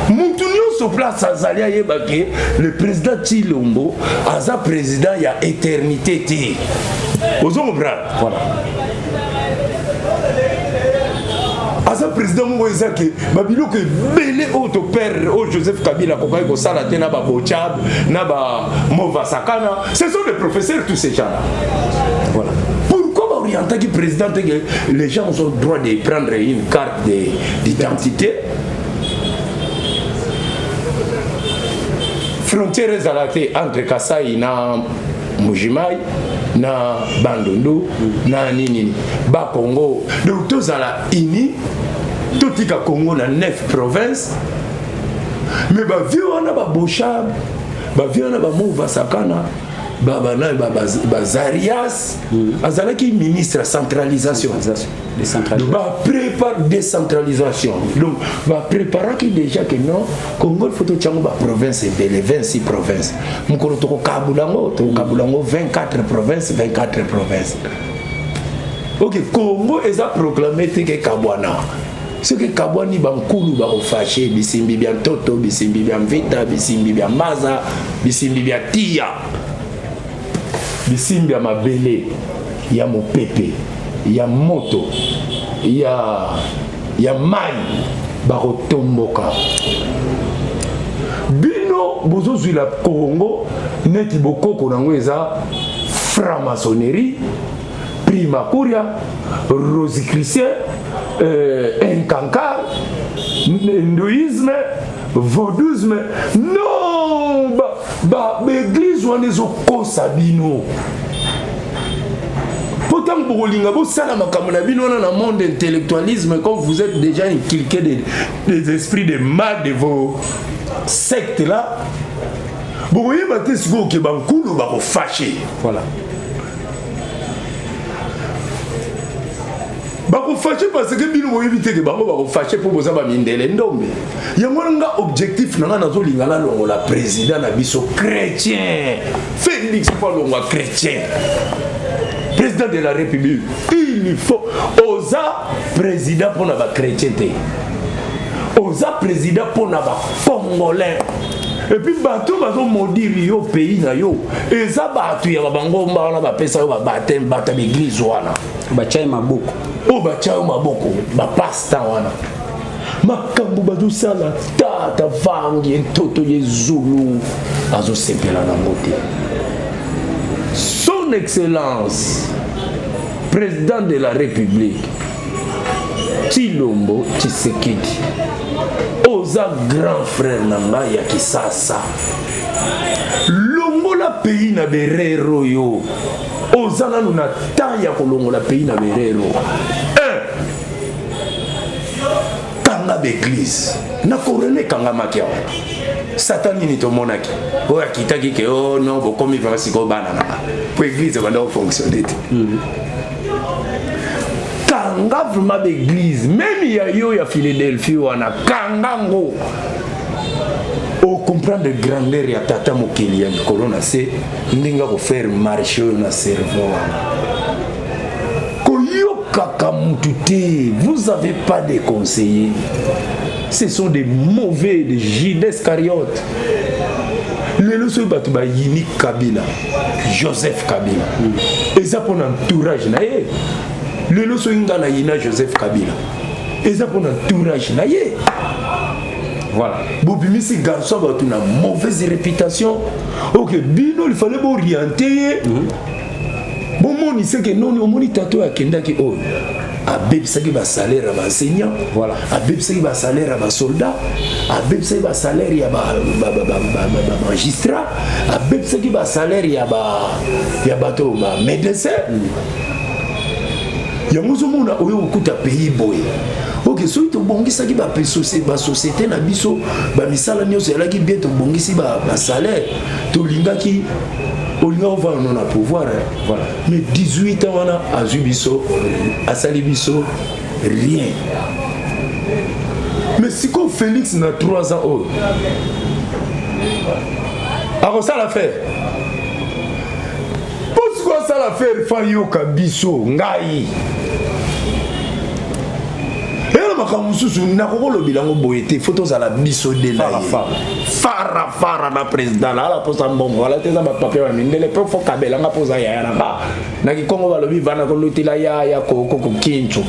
Mutu nyonso place azali ayeba ke le président Tshilombo aza président ya éternité te. Ozo comprendre? Voilà. Aza Aza président moko eza ke babiloko ebele oyo toperdre, oyo Joseph Kabila akokaki kosala te na babochab na bamovasakana, ce sont des professeurs, tous ces gens là. Voilà. Pourquoi baorientaki président te que les gens ont droit de prendre une carte d'identité? Frontière ezala te entre Kasai na Mbujimayi na Bandundu na nini, Bakongo. Donc tozala uni, totika Congo na 9 provinces. Mais bavieux wana, baboshab, bavieux wana, bamova sakana, bazarias, azalaki ministre ya centralisation. Décentralisation. Baprépare décentralisation, donc bapréparaki déjà que non, Congo il faut totiango baprovince ebele, 26 province. Mokolo tokokabula yango, tokokabula yango 24 province, 24 province. Ok, Congo eza proclamé te ke kabwana. Soki ekabwani, bankulu bakofâcher. Bisimbi bya ntoto, bisimbi bya mvita, bisimbi bya maza, bisimbi bya tia, bisimbi ya mabele, ya mopepe, ya moto, ya mai, bakotomboka. Bino bozozwila Congo neti bokoko nango eza franc-maçonnerie, primacuria, rosicrucien, inkankar, hindouisme, vaudouisme. Non, baéglise wana ezokosa bino, mpo ntango bokolinga bosala makambo na bino wana na monde intellectualisme, comme vous êtes déjà inculqué des esprits de mal de vos sectes là, bokoyeba te sikoyo ke bankulu bakofâcher. Voilà. Bakofâcher parce que bino boyebi te ke bango bakofâcher mpo boza bamindele ndombe. Yango wana nga objectif na nga, nazolinga nalongola président na biso chrétien Félix, mpo alongwa chrétien président de la République. Il faut oza président mpona bachrétien te, oza président mpona bacongolais. Et puis bato bazomaudire yo, pays na yo, eza bato ya bangomba wana bapesa yo babaptême, bato ya baéglise wana. Batya ye maboko. Oyo batya yo maboko, bapasteur wana, makambo bazosala, tata vangi ntoto ye zulu azosepela nango te. Son Excellence président de la République Tshilombo Tshisekedi, oza grand frère na ngai ya Kisasa, longola pays na berero. Oyo oza nanu na temps ya kolongola pays na berero. 1, kanga baéglise na corona ekangamaki awa. Satan nini tomonaki oyo akitaki ke o non, bokomi vraiment sikoyo bana nanga, po église ebanda kofonctionner te. Kanga vraiment baéglise, même ya yo ya Philadelphie wana, kanga ngo, ocomprendre grandeur ya tata mokili ya likolo na se, ndenge akofaire marche oyo na cerveau wana. Koyokaka mutu te. Vous avez pas de conseillers, ce sont des mauvais, des Judas Iscariote. Lelo soki bato bayini Kabila, Joseph Kabila, eza mpona entourage na ye. Lelo soki nga nayina Joseph Kabila, eza mpona entourage na ye. Voilà. Bobimisi garçon bato na mauvaise réputation. Ok, bino il fallait boorienter ye, bomonise ke noni omoni tata oyo akendaki, oyo abebisaki basalaire ya baenseignant. Voilà. Abebisaki basalaire ya basoldat, abebisaki basalaire ya bamagistrat, abebisaki basalaire ya bato bamédecin. Yango ozomona oyo kokuta pays boye. Ok, soki tobongisaki basociété na biso, bamisala nyonso ezalaki bien, tobongisi basalaire, tolingaki olinga ovanda no na pouvoir. Voilà. Mais 18 ans wana azwi biso, asali biso rien. Mais sikoyo Félix na 3 ans oyo akosala faire, mpo sikoyo asala faire, fa yoka biso. Ngai eyana makambo mosusu nakokolobela yango boye te. Faut tozala biso de na ye fara fara na président na ala mposa mbongo wala te. Eza bapapier ya mindele mpe faut kabelanga mpo oza yaya na nga. Na kikongo balobi vana kolutila yaya koko kokincu.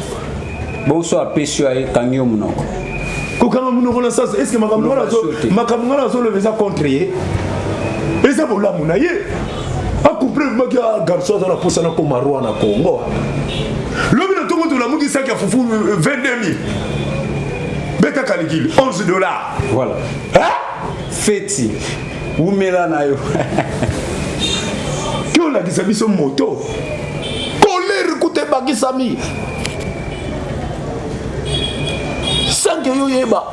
Bonso apesi yo akangi yo monoko. Kokanga monoko na sens, est ce que makambo nga nazoloba eza contre ye? Eza bolamu na ye. Acomprendre maki ah, garçon aza na posa na koma roi na Congo. Lobi na tongo tolamuki saki ya fufu 22 000. Beta kalikili 11 dollars. Voilà. Hein? Feti. Umela na yo. Ki olakisa biso moto. Colère kuta ebakisami. Sans que yo yeba.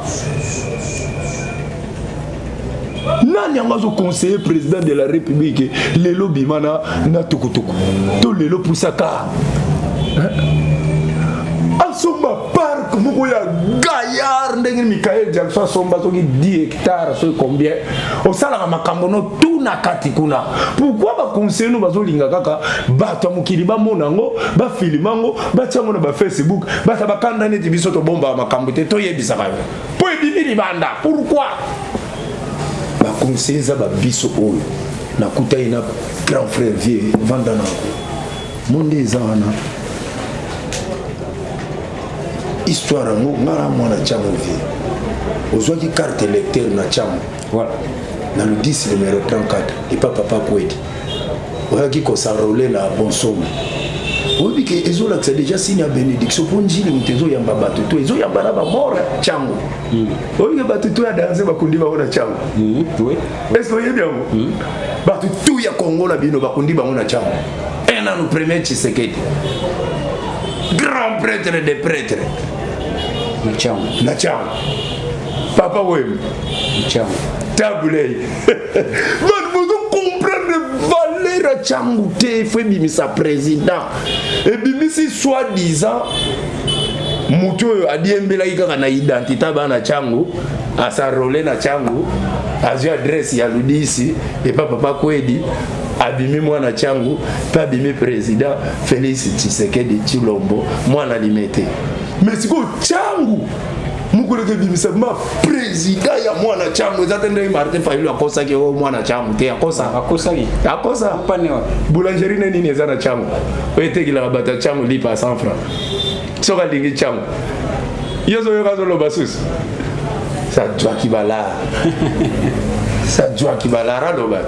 Nani yango azo conseiller président de la République lelo bima na, na tukutuku to lelo pusaka asomba parc moko ya gaillard ndenge Michael Jackson asomba soki 10 hectares soki combien osalaka makambo no tout na kati kuna. Pourquoi ba conseiller no bazolinga kaka bato ya mokili bamona yango, bafilme yango, batia yango na ba Facebook, bato bakanda neti biso tobombaka makambo te, toyebisaka yo po ebimi libanda. Pourquoi ba conseiller eza ba biso oyo nakutaki na grand frère vieux vanda na monde eza wana histoire yango nga na mwana Tshangu vieux ozwaki carte électeur na Tshangu voilà na le 10 numéro 34 epa papa Kwedi oyaki kosarole na bonsomi oyebi ke ezolakisa déjà signe ya bénédiction mpo njili moto ezoyamba bato to ezoyamba na bamort Tshangu. Oyebi ke bato to ya danse bakundi bango na Tshangu. Est ce que oyebi yango? Bato tu ya Congo na bino bakundi bango na Tshangu. Un nanu premier Tshisekedi, grand prêtre des prêtres na Tshangu, na Tshangu, papa Wemba na Tshangu, Tabulei. Bato bozo comprendre valeur ya Tshangu te. Fo ebimisa président, ebimisi soi-disant motu oyo adiembelaki kaka na identité bana Tshangu, asarole na Tshangu, azwi adresse ya Ludisi epa papa Kwedi, abimi mwana Tshangu mpe abimi président Félix Tshisekedi Tshilombo mwana Limete. Mais sikoyo Tshangu mokolo ekebimisa ma président ya mwana Tshangu eza te ndenge Martin Fayulu akosaki oyo mwana Tshangu te, akosa. Akosaki. Akosa. Pane wapi? Boulangerie ne nini eza na Tshangu oyo etekelaka bato ya Tshangu lipa ya 100 francs soki alingi Tshangu ye ozoyoka azoloba susu sajwaki balara sajwaki balara aloba.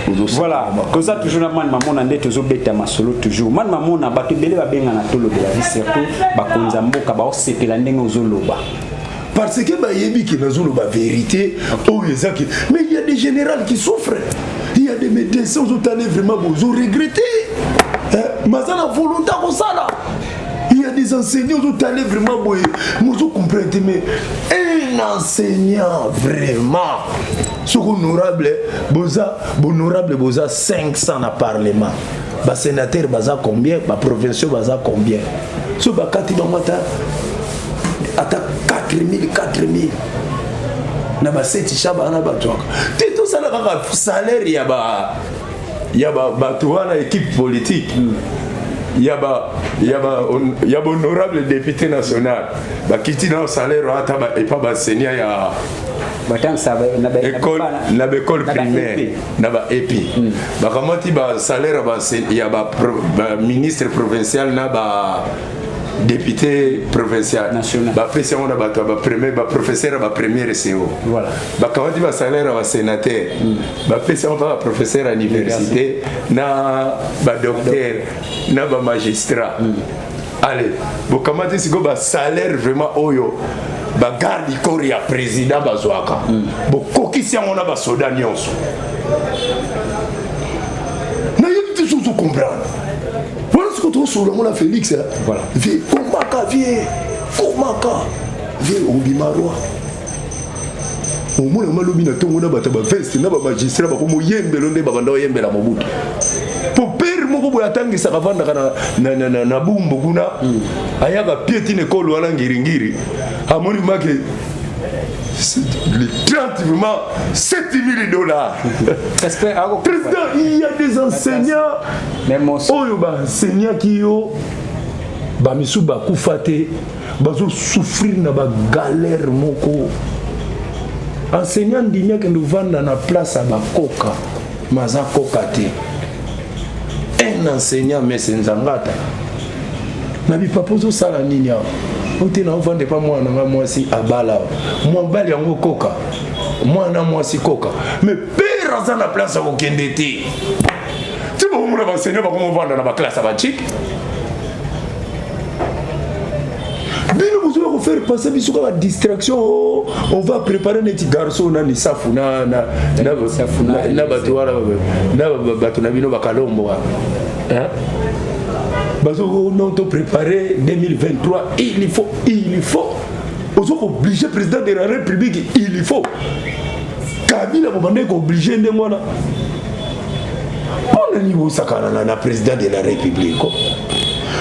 Voilà, toza toujours na Mani Mamona nde tozobeta masolo toujours. Mani Mamona, bato ebele babengana tolobela vie, surtout bakonzi ya mboka baosepela ndenge ozoloba. Parce que bayebi ke nazoloba vérité oyo eza ke, mais il y a des généraux qui souffrent, il y a des médecins ozotala vraiment bozo regretter maza na volonté kosala, il y a des enseignants ozotala vraiment boye mozo comprendre te. Mais un enseignant vraiment soki honorable boza, honorable boza 500 na parlement, basénateur baza combien, baprovinciaux baza combien, so bakati bango ata 4000 4000 na baseti shaba wana batwaka te, tosala kaka salaire ya ba bato wana, équipe politique ya ba honorable député national bakiti na salaire ata epa basenia ya batangisa école na baécole primaire na ba EP, bakamati basalaire ya baministre provincial na ba député provincial. National. Bapesi yango na bato ya bapremier, baprofesseur ya bapremière CO. Voilà. Bakamati basalaire ya basénateur, bapesi yango mpa baprofesseur ya université na badocteur na bamagistrat. Allez, bokamati sikoyo basalaire vraiment oyo bagarde corps ya président bazwaka, bokokisi yango na basoda nyonso. Nayebi te soki ozocomprendre wana. Sikoyo tozosolola ngo na Félix. Voilà. Vie komaka, vie komaka, vie obima roi. Omona malobi na ntongo na bato ya baveste na bamagistrat bakomoyembelo nde babanda oyembela Mobutu po pere moko boye atangisaka, avandaka na Bumbu kuna, ayaka piétine ekolo wana ngiringiri, amoni make le 30 vraiment 7000 dollars. Respect ako. Président, il y a des enseignants Mais mon oyo baenseignaki yo, bamisu bakufa te, bazosouffrir na bagalère moko. Enseignant ndimi akende ovanda na place ya bakoka, maza koka te. Un enseignant mese nzangata Na bipapa ozosala nini awa? Ote na ovanda epa mwana na nga mwasi abala awa. Mobali yango koka. Mwana mwasi koka. Mais père aza na place ya kokende te. Ti bokomona ba enseignant bakomovanda na ba classe ya ba chik. Bino bozoya ko faire passer biso kaka distraction oh, on va préparer neti garçon nani safu na na na na, na bato wana na bato na bino bakalombo wana hein? Bazo non to préparer 2023 il faut il faut ozo ko obliger président de la République il faut Kabila bobandaki ko obliger ndenge wana mpo na nini bosakana na, na président de la République ko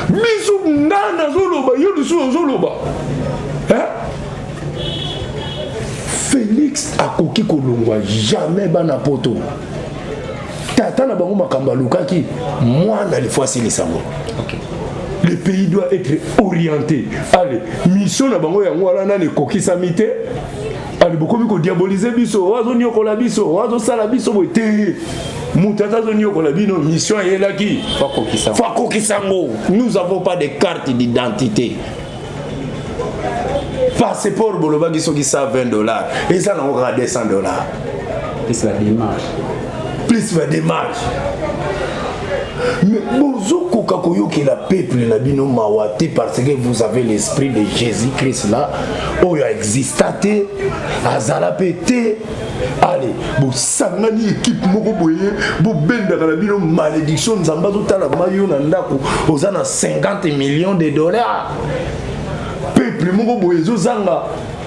biso nga nazoloba yo lisusu ozoloba hein? Félix akoki kolongwa jamais bana poto tata na bango makambo alukaki mwana lifo asilisa yango okay. Le pays doit être orienté. Allez, mission na bango yango wana nani ekokisami te. Allez, bokomi ko diaboliser biso, oyo azoniokola biso, oyo azosala biso boye te. Moto ata azoniokola bino, mission eyelaki. Faut akokisa yango. Nous avons pas de carte d'identité. Passeport bolobaki soki 120 dollars, eza nango kaka 200 dollars. Plus la démarche. Plus la démarche. Mais bozokoka koyokela peuple na bino mawa te parce que vous avez l'esprit de Jésus-Christ là oyo exista te azala pe te. Allez, bosangani équipe moko boye bobendaka na bino malédiction Nzambe azotala mayo na ndako oza na 50 millions de dollars. Peuple moko boye ezozanga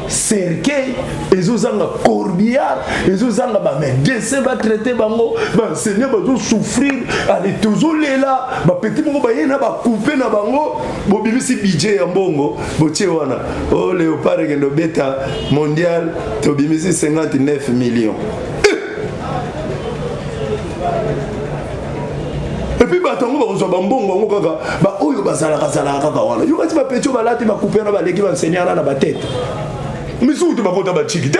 cercueil, ezozanga corbillard, ezozanga ba médecin ba traiter bango, ba enseignant bazo souffrir, allez tozolela, ba petit moko baye na ba couper na bango, bobimisi budget ya mbongo, botie wana. Oh Léopard ekende obeta mondial, tobimisi 59 millions. Et puis bato yango bakozwa bambongo yango kaka baoyo bazalaka zalaka kaka wana. Yo kati bapeti oyo balati bakupe wana baleki banseignant wana na batete. Misusu te bakota bachiki te.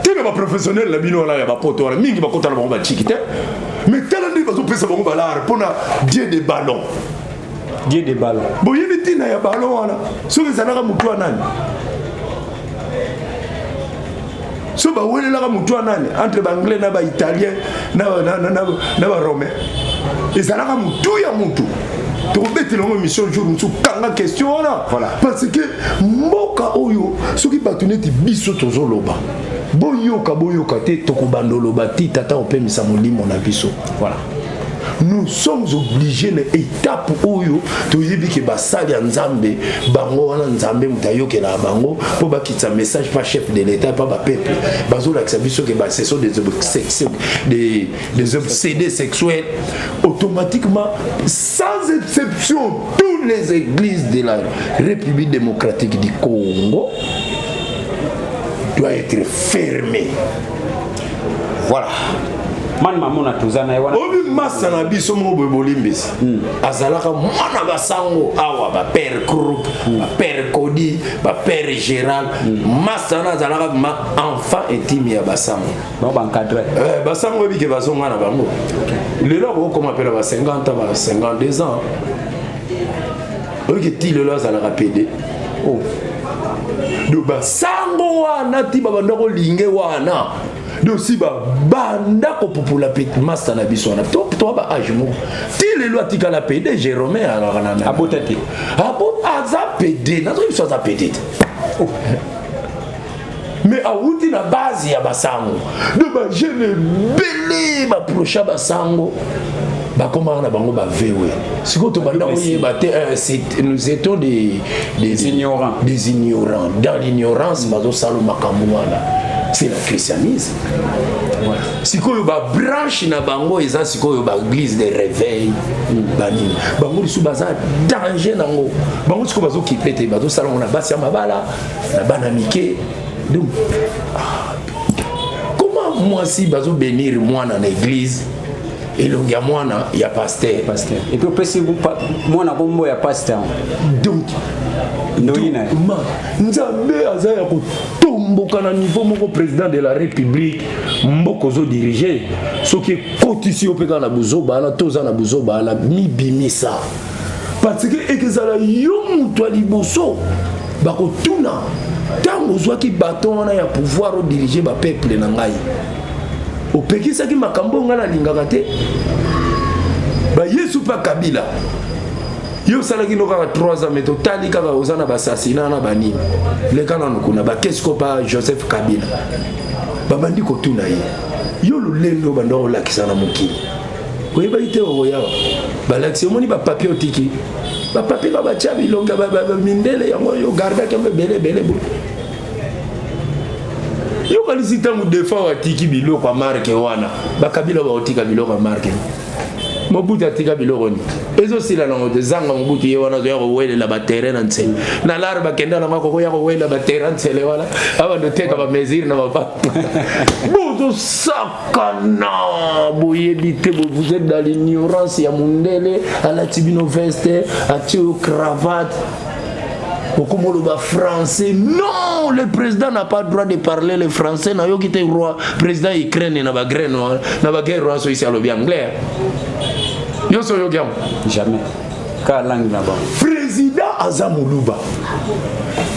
Te na baprofessionnel na bino wana ya bapoto wana mingi bakota na bango bachiki te. Mais tala ndenge bazopesa bango balare mpona dieu de ballon. Dieu de ballon. Boyebi ntina ya ballon wana soki ezalaka motu ya nani? So bawelelaka motu ya nani entre baanglais na baitalien na baromain ezalaka motu ya motu. Tokobetela yango émission jour mosusu, kanga question wana. Voilà. Parce que mboka oyo soki bato neti biso tozoloba boyoka boyoka te, tokobanda oloba ti tata opemisa molimo na biso. Voilà. Nous sommes obligés na étape oyo toyebi ke basali ya Nzambe bango wana Nzambe moto ayokelaka bango mpo bakitisa message pa chef de l'État pa ba peuple bazolakisa biso ke ba ce sont des obsessions, des obsédés sexuels automatiquement sans exception toutes les églises de la République démocratique du Congo doit être fermée. Voilà. Man mamona toza na ye wana. Obi masa na biso moko boye bolimbisi. Azalaka mwana basango awa ba père Krupp, ba père Kodi, ba père Gérald. Masa wana azalaka ma enfant intime ya basango. Bango ba encadré. Basango ebike bazonga na bango. Lelo akokoma pe na ba 50 ans, ba 52 ans. Oyoki ti lelo azalaka PD. Oh. Donc basango wana ti babanda kolinge wana. Donc si babanda kopupula pe master na biso wana, to to ba âge moko. Ti lelo atikala PD, Jérôme alaka na na. Abota te. Abo aza PD, nazo biso aza PD te. Oh. Mais awuti na base ya basango. Donc ba jeune ebele ba procha basango bakomaka na bango ba VW. Sikoyo tobanda koyeba te, c'est, nous étions des ignorants. Des ignorants. Dans l'ignorance, bazosala makambo wana. C'est le christianisme. Voilà. Sikoyo ba branche na bango eza sikoyo ba église de réveil, ba nini. Bango lisusu baza danger nango. Bango sikoyo bazokipe te, bazosala ngo na basi ya mabala, na bana mike. Donc, comment mwasi bazo bénir mwana na église elongi ya mwana ya pasteur? Pasteur. Et puis opesi mwana kombo ya pasteur. Donc, ndoyi na ye. Ma, Nzambe aza ya kotomboka na niveau moko président de la République, mboka ozo diriger, soki ekotisi yo mpe kaka na buzoba wana, toza na buzoba wana, mibimisa. Parce que ekezala yo moto ya liboso bakotuna ntango ozwaki baton wana ya pouvoir odirige bapeuple na ngai, opekisaki makambo oyo ngai nalingaka te. Bayesu mpe Kabila, yo osalaki no kaka 3 ans, mais totali kaka oza na basasina na banini. Leka nanu kuna bakesko pa Joseph Kabila, babandi kotuna ye: yo lolendo banda kolakisa na mokili, oyebaki te okoyawa? Balakisi, omoni bapapier otiki, bapapier ka batya bilonga mindele, yango yo gardaki yango ebele ebele boye. Yokanisi ntango defa atiki biloko ya marke wana, bakabila baotika biloko ya marke, Mobutu atika biloko nini ezosila nango te. Zanga Mobutu ye wana azoya kowelela baterrain na ntsele na lare, bakenda nango akokoya kowelela baterrain ntsele wana, abanda oteka bamesure na baba. Bozosakana, boyebi te, vous êtes dans l'ignorance ya mundele. Alati bino veste, atie oyo cravate, okomoloba français. Non, le président n'a pas droit de parler le français. Nayoki te roi président Ukraine na bagraine na baguerre wana, soki alobi anglais nyonso, oyoki yango? Jamais, ka langue na bango. Président aza moluba,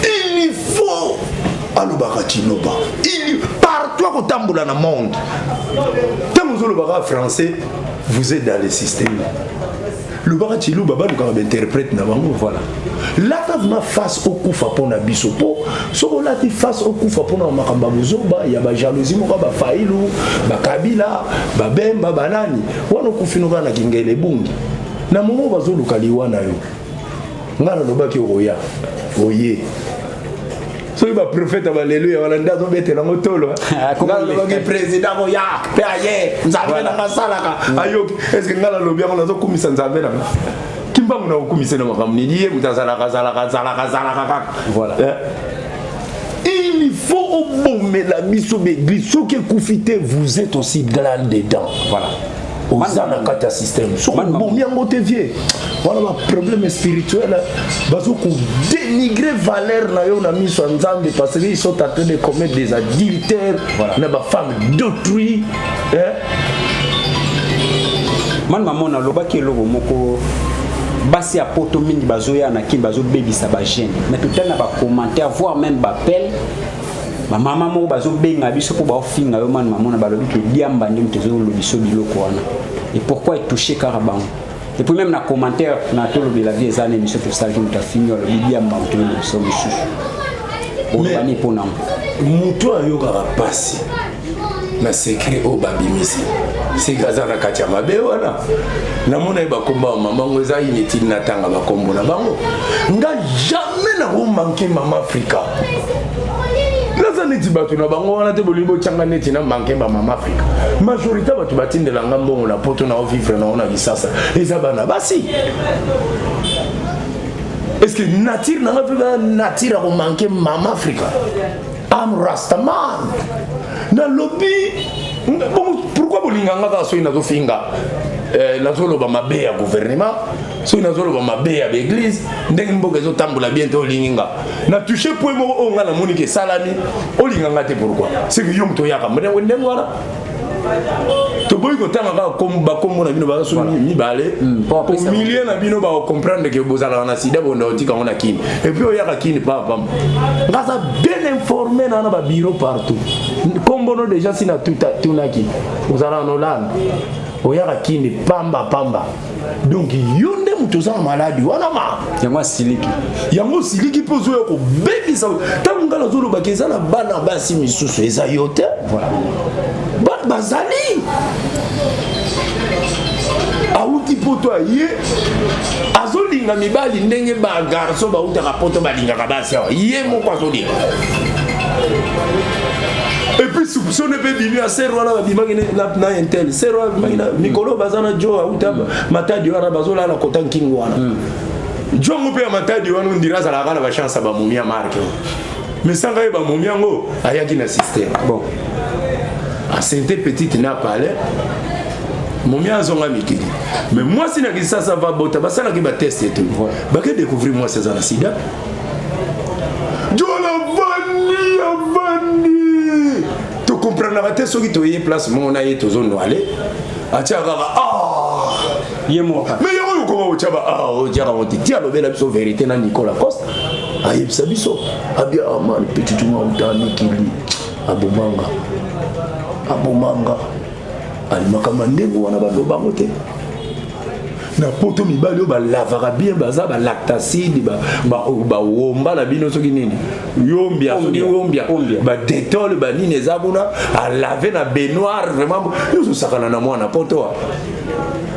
il faut alobaka tshiluba. Il partout akotambola na monde, ntango ozolobaka français, vous êtes dans le système. Lobaka tshiluba, balukaka bainterprète na bango. Voilà. Lata vraiment face, okufa mpo na biso, mpo soki olati face, okufa mpona makambo ya bozoba ya bajalousie moko ya bafailu, bakabila, babemba, banani wana, okufi no kaka na kingele ebungi na momo bazoluka liwa na yo. Ngai nalobaki okoya, oye. Soki baprofete baleluya wana nde azobetela yango tolo. Ngai nalobaki président koya mpe aye, Nzambe nanga asalaka ayoki. Est-ce ngai nalobi yango nazokumisa Nzambe nanga Kimbangu? Na kokumisa na makambo nini? Ye moto azalaka, azalaka, azalaka, azalaka kaka. Voilà. Il faut obomela biso baeglise, soki ekufi te, vous êtes aussi là dedans. Voilà. Oza na kati ya système, soki obomi yango te, vie wana baproblème spirituel, bazokodénigre valeur na yo na miso ya Nzambe, parce que ils sont en train de commettre des adultères na bafemme d'autrui, hein? Mani mamona alobaki eloko moko: basi ya poto mingi bazoya na Kini, bazobebisa bajeune. Mais totali na bacommentaire, voire même baappel, bamama moko bazobenga biso mpo baofinga yo. Mani mamona balobi ke diamba nde moto ezolobiso biloko wana. Et pourquoi etouche kaka bango? Et puis même na commentaire na Tolobela Vie, eza na émission tosalaki, moto afingi, alobi diamba moto ezolobiso mosusu. Olobani mpo nango? Moto ayokaka mpasi na secret oyo babimisi, seke aza na kati ya mabe wana. Namona ye bakombo ya mama ngo eza inutile, natanga bakombo na bango. Nga jamais nakomanke Mama Afrika, naza neti bato na bango wana te. Bolingi botyanga neti na manke bamama Afrika. Majorité bato batindelanga mbongo na poto na ovivre nango na Kisasa eza bana basi. Est ce que nature nanga mpe nature ya komanke Mama Afrika? Am rastaman, nalobi bongo. Pourquoi bolinganga kaka soki nazofinga, nazoloba mabe ya gouvernement, soki nazoloba mabe ya baeglise, ndenge mboka ezotambola bien te? Olingi nga na touche point moko oyo nga namoni ke esalami, olinga nga te. Pourquoi? C'est que yo moto oyaka ndenge wana. Toboyi kotanga kaka bakombo na bino, baza so mibale milieu na bino, bakocomprendre ke bozalaka na sida, bonda otika yango na Kini. Et puis oyaka Kini pamba. Nga aza bien informé na na babureau partout. Kombo no déjà si natunaki, ozalaka na Hollande, oyaka Kini pamba pamba. Donc yo nde moto oza na maladi wana ma. Yango asiliki. Yango osiliki mpo ozoya kobebisa. Ntango ngai nazolobaka eza na bana basi misusu, eza yo te. Bato bazali awuti poto, aye azolinga mibali ndenge bagarçon bautaka poto balingaka basi awa, ye moko azolinga. Et puis soupçonne mpe bimi ya sere wana babimaki na intel, sere wana babimaki na mikolo, baza na jo auta Matadi wana, bazolala kota nkingo wana. Jongo mpe ya Matadi wana, ondira azalaka na bachance ya bamomi ya marke, mais sanga ye bamomi yango ayaki na système. Bon. Asente petite na palais, momi azonga mikili, mais mwasi na Kisasa va bota, basalaki batest etu, bake découvrir mwasi aza na sida. Jola avandi, avandi, tokomprenaka te. Soki toye place moko na ye, tozonwale, atia kaka ah! Ye moko. Mais yango Okoma kotya ba ah, otyaka ngo te. Ti alobela biso vérité na Nicolas Costa, ayebisa biso abia amani petit tuma uta mikili abomanga abomanga alimaka ndenge wana baloba yango te. Na poto mibali oyo balavaka bien baza balactacide, bawomba na bino soki nini, yombia soki yombia, badetole banini eza kuna, alave na baignoire. Vraiment, nyonso osakana na mwana poto.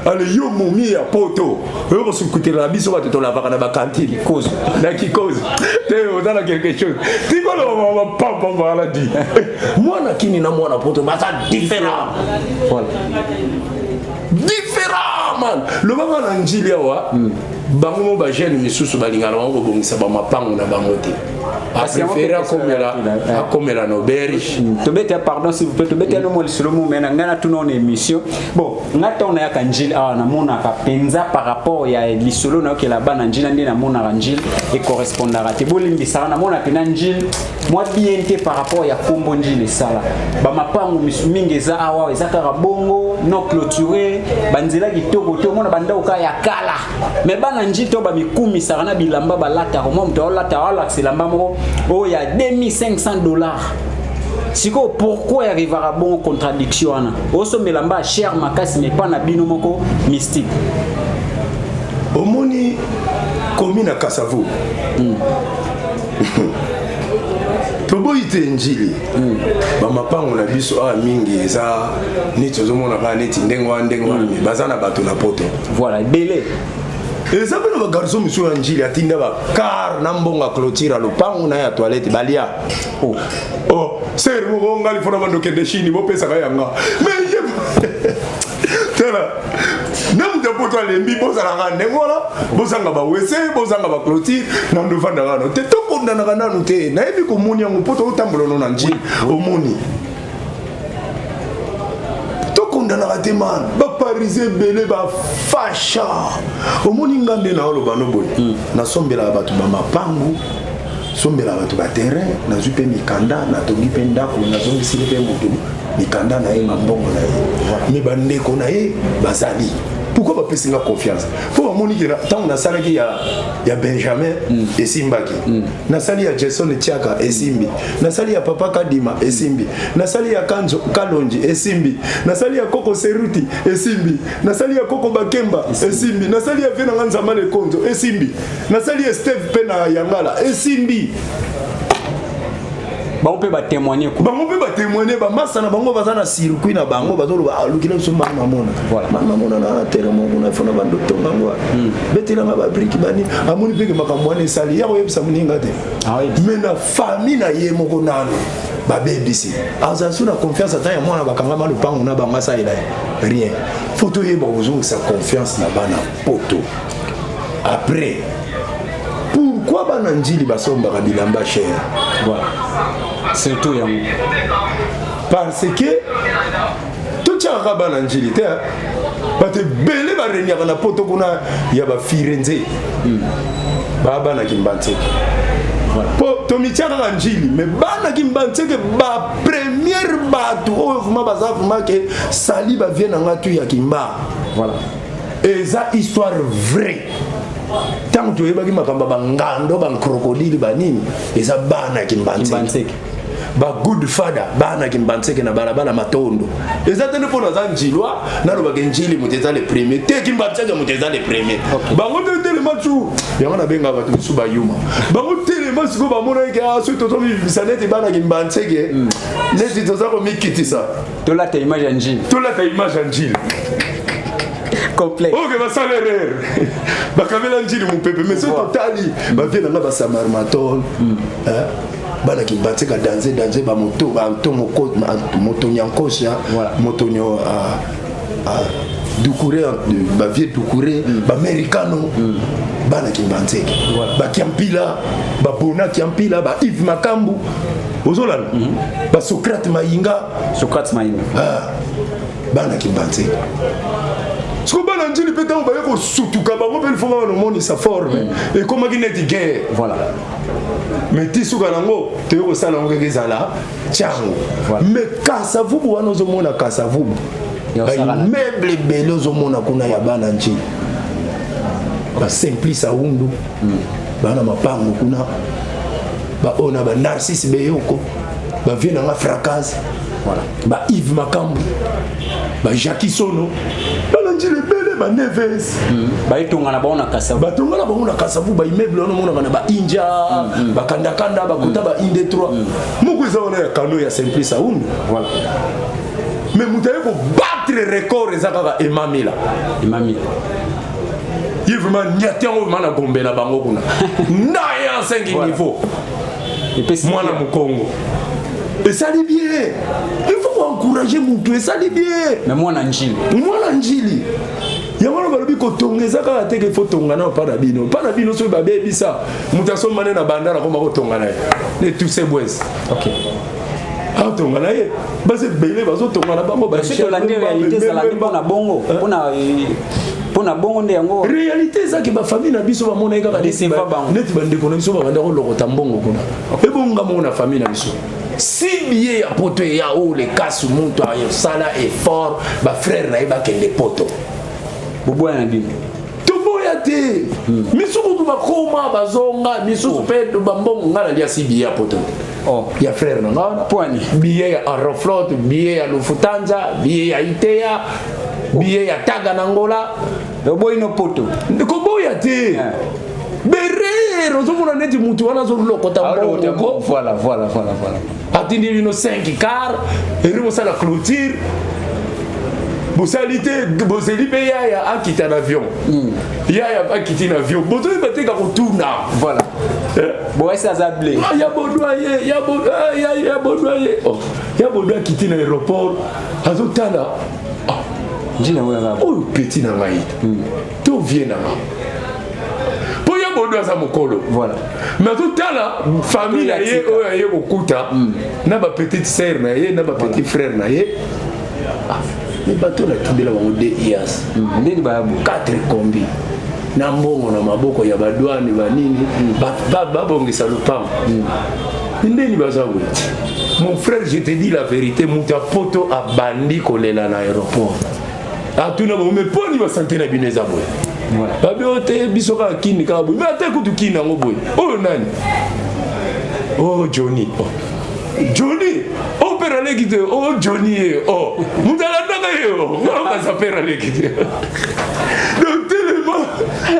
Ale yo momi ya poto oyo kosukutela na biso bato tolavaka na bacantine na kikozo te, oza na quelque chose tikoloba pampamba di mwana kini na mwana poto baza différent. Voilà. Différent man. Lobanga na Njili awa, bango mo bajeune misusu balingana bango kobongisa bamapango na bango te, apréféré akomela akomela na auberge. Tobete, pardon, s'il vous plaît, tobete no mo lisolo mo mena ngai natuna na émission. Bon, ngai ntango nayaka Njili awa, namonaka mpenza par rapport ya lisolo nayokela bana Njili nde namonaka Njili ecorrespondaka te. Bolimbisaka, namona mpena Njili mwa bien te par rapport ya kombo Njili esala. Bamapango mingi eza awa eza kaka bongo, non clôturé, banzela kitoko te, omona bandako kaka ya kala. Mais bana Njili to bamikumisaka na bilamba balataka. Mwa moto aolata, aolakisa elamba moko oyo ya 2500 $. Sikoyo pourquoi arrivaka bongo, contradiction wana? Osomba elamba ya cher makasi, mais epa na bino moko mystique. Omoni komi na Kasavu, toboyi te Njili, bamapango na biso awa mingi eza neti ozomona kaka neti ndenge wana ndenge wana, mais baza na bato na poto. Voilà, ebele. Eza mpe na bagarçon mosusu ya Njili atinda bacar na mbongo ya clôture ya lopango na ye ya toilette balia. Oh. Oh, ser moko ngali fona bando kende Chine, bopesaka yanga. Mais ye tala na moto ya poto alembi, bozalaka ndenge wana, bozanga bawese, bozanga baclôture na ndo ovandaka nano te. Tokondanaka nanu te. Nayebi komoni yango mpo totambola no na Njili, omoni tokondanaka te man. Baparisien ebele bafasha. Omoni nga nde naoloba no boye, nasombelaka bato bamapangu, sombelaka bato baterrain, nazwi mpe mikanda, natongi mpe ndako, nazongisili mpe moto mikanda na ye, mambongo na ye. Mais bandeko na ye bazali, pourquoi bapesi nga confiance? Mpo bamoni ke ntango nasalaki ya Benjamin, esimbaki. Nasali ya Jason Tiaka, esimbi. Nasali ya papa Kadima, esimbi. Nasali ya Kanzo Kalonji, esimbi. Nasali ya koko Seruti, esimbi. Nasali ya koko Bakemba, esimbi. Nasali ya vie na nga Nzamba Lekonzo, esimbi. Nasali ya Steve mpe na Yangala, esimbi. Bango mpe batémoigne. Bango mpe batémoigne, bamasa na bango baza na circuit na bango, bazoloba alukila biso mama mamona. Mama mamona na terrain moko na fona bando tonga ngo, betelanga babriques bani. Amoni mpeke makambo wana esali ya koyebisa moninga te. Mais na famille na ye moko nano babebisi, azala su na confiance ata ya mwana bakangama lopango na bango, asalela ye rien. Faut toyeba kozongisa confiance na bana poto. Après, pourquoi bana Njili basombaka bilamba cher? Voilà, surtout yango. Parce que totiakaka bana Njili te. Bato ebele bareniaka na poto kuna ya bafirenze, baa bana Kimbanseke. Po tomitia kaka Njili, mais bana Kimbanseke bapremière bato oyo vraiment baza vraiment ke sali bavie na nga tu ya Kimba. Eza histoire vraie. Ntango toyebaki makambo ya bangando, bancrocodile, banini, eza bana Kimbanseke, bagood father, bana Kimbanseke na balabala Matondo. Eza te nde mpo naza Njilwa nalobaka Njili moto eza le premier te, Kimbanseke moto eza le premier. Bango te telema tu yango nabengaka bato mosusu bayuma. Bango telema sikoyo bamonaki ke soki tozomibimisa neti bana Kimbanseke, neti toza komikitisa. Tolata image ya Njili. Tolata image ya Njili. Complexe. Oke basala erreur, bakabela Njili mopepe. Mais soki totali bavie nanga basamarmaton, bana Kimbanseke, danger danger, bamoto banto moto nyankosha, moto nyo Dukure, bavie Dukure, bamerikano, bana Kimbanseke, bakiampila, babona Kiampila, ba Yves Makambu, ozolanda basocrate Mayinga. Socrate Mayinga. Bana Kimbanseke. Siko bana Njili mpe ntango baye kosutuka bango mpe lifo bana omonisa forme, ekomaki neti guerre. Mais ti suka nango toye kosala yango kaka ezala tiango. Mais Kasavubu wana ozomona, Kasavubu, baimmeuble ebele ozomona kuna ya bana Njili. Basimplice Aundu, bana mapango kuna, baoyo na banarcisse Beyoko, bavie na nga Fracase, ba Yves Makambu, ba Jackie Sono, bana Njila ebele, ba Neves. Baetonga na bango na Kasavu. Batonga na bango na Kasavu, baimmeuble wana omonaka na bainja, bakandakanda, bakota ba inde 3 moko eza wana ya kano ya Simplice Aundu. Mais moto aye kobattre record eza kaka Emamila. Emamila. Ye vraiment nyati yango vraiment na gombe na bango kuna na ye en 5 niveau. Epesi. Mwana mokongo esali bien, il faut koencourage motu, esali bien. Mais mwana Njili. Mwana Njili yango wana balobi kotonga eza kaka teke, faut tonga na mpa na bino, mpa na bino. Soki babebisa, moto asomba nde na banda nakoma kotonga na ye ne tuse bwese. Atonga na ye, basi ebele bazotonga na bango. Soki tolandi réalité, ezala nde mpona bongo, mpona bongo nde yango. Réalité ezaki bafamille na biso bamonaki kaka Décevoir bango. Neti bandeko na biso babanda kolokota mbongo kuna, ebonga moko na famille na biso. Si billet ya poto eya oyo lekasu, moto ayosala effort, bafrère na ye bakende poto. Boboya na bino. Toboya te. Misusu bakoma bazonga, misusu mpe bambongo. Nga nalia si billet ya poto te. Ya frère na nga wana. Pwani. Billet ya Aeroflot, billet ya Lufthansa, billet ya Itea, billet ya Taga na Ngola. Oboyi no poto. Koboya te. Berere ozomona neti mutu wana azolokota mbongo. Voilà, voilà, voilà, voilà. Atindi bino 5 car eri bosala clôture, bosali te, bozeli mpe yaya akita na avion. Yaya akiti na avion, bozoyeba te ka kotuna. Voilà, boyesi aza ble. Ah, ya bodwa ye, ya ah, ya bodwa ye. Oh, ya bodwa akiti na aéroport, azotala, ah, Njili yango yaka. Oyo petit na ngai to vie na nga, mpo ya bodo aza mokolo. Mais azotala famille na ye oyo aye kokuta na bapetite sœur na ye na bapetit frère na ye. Ah, mais bato natindela bango de ias. Ndeni baya boye. 4 kombi na mbongo na maboko ya badwane banini, babongisa lopango, ndeni baza boye. Mon frère, je te dis la vérité, moto ya poto abandi kolela na aéroport, atuna bango: "Me mponi basante na bino eza boye?" Babi oyo te, biso kaka kini kaka boye. Me ata kutu kini yango boye, oyo nani? Oh, Johnny. Oh. Johnny o père aleki te. O Johnny ye o moto alandaka ye o ngakasa père aleki te. Donc telema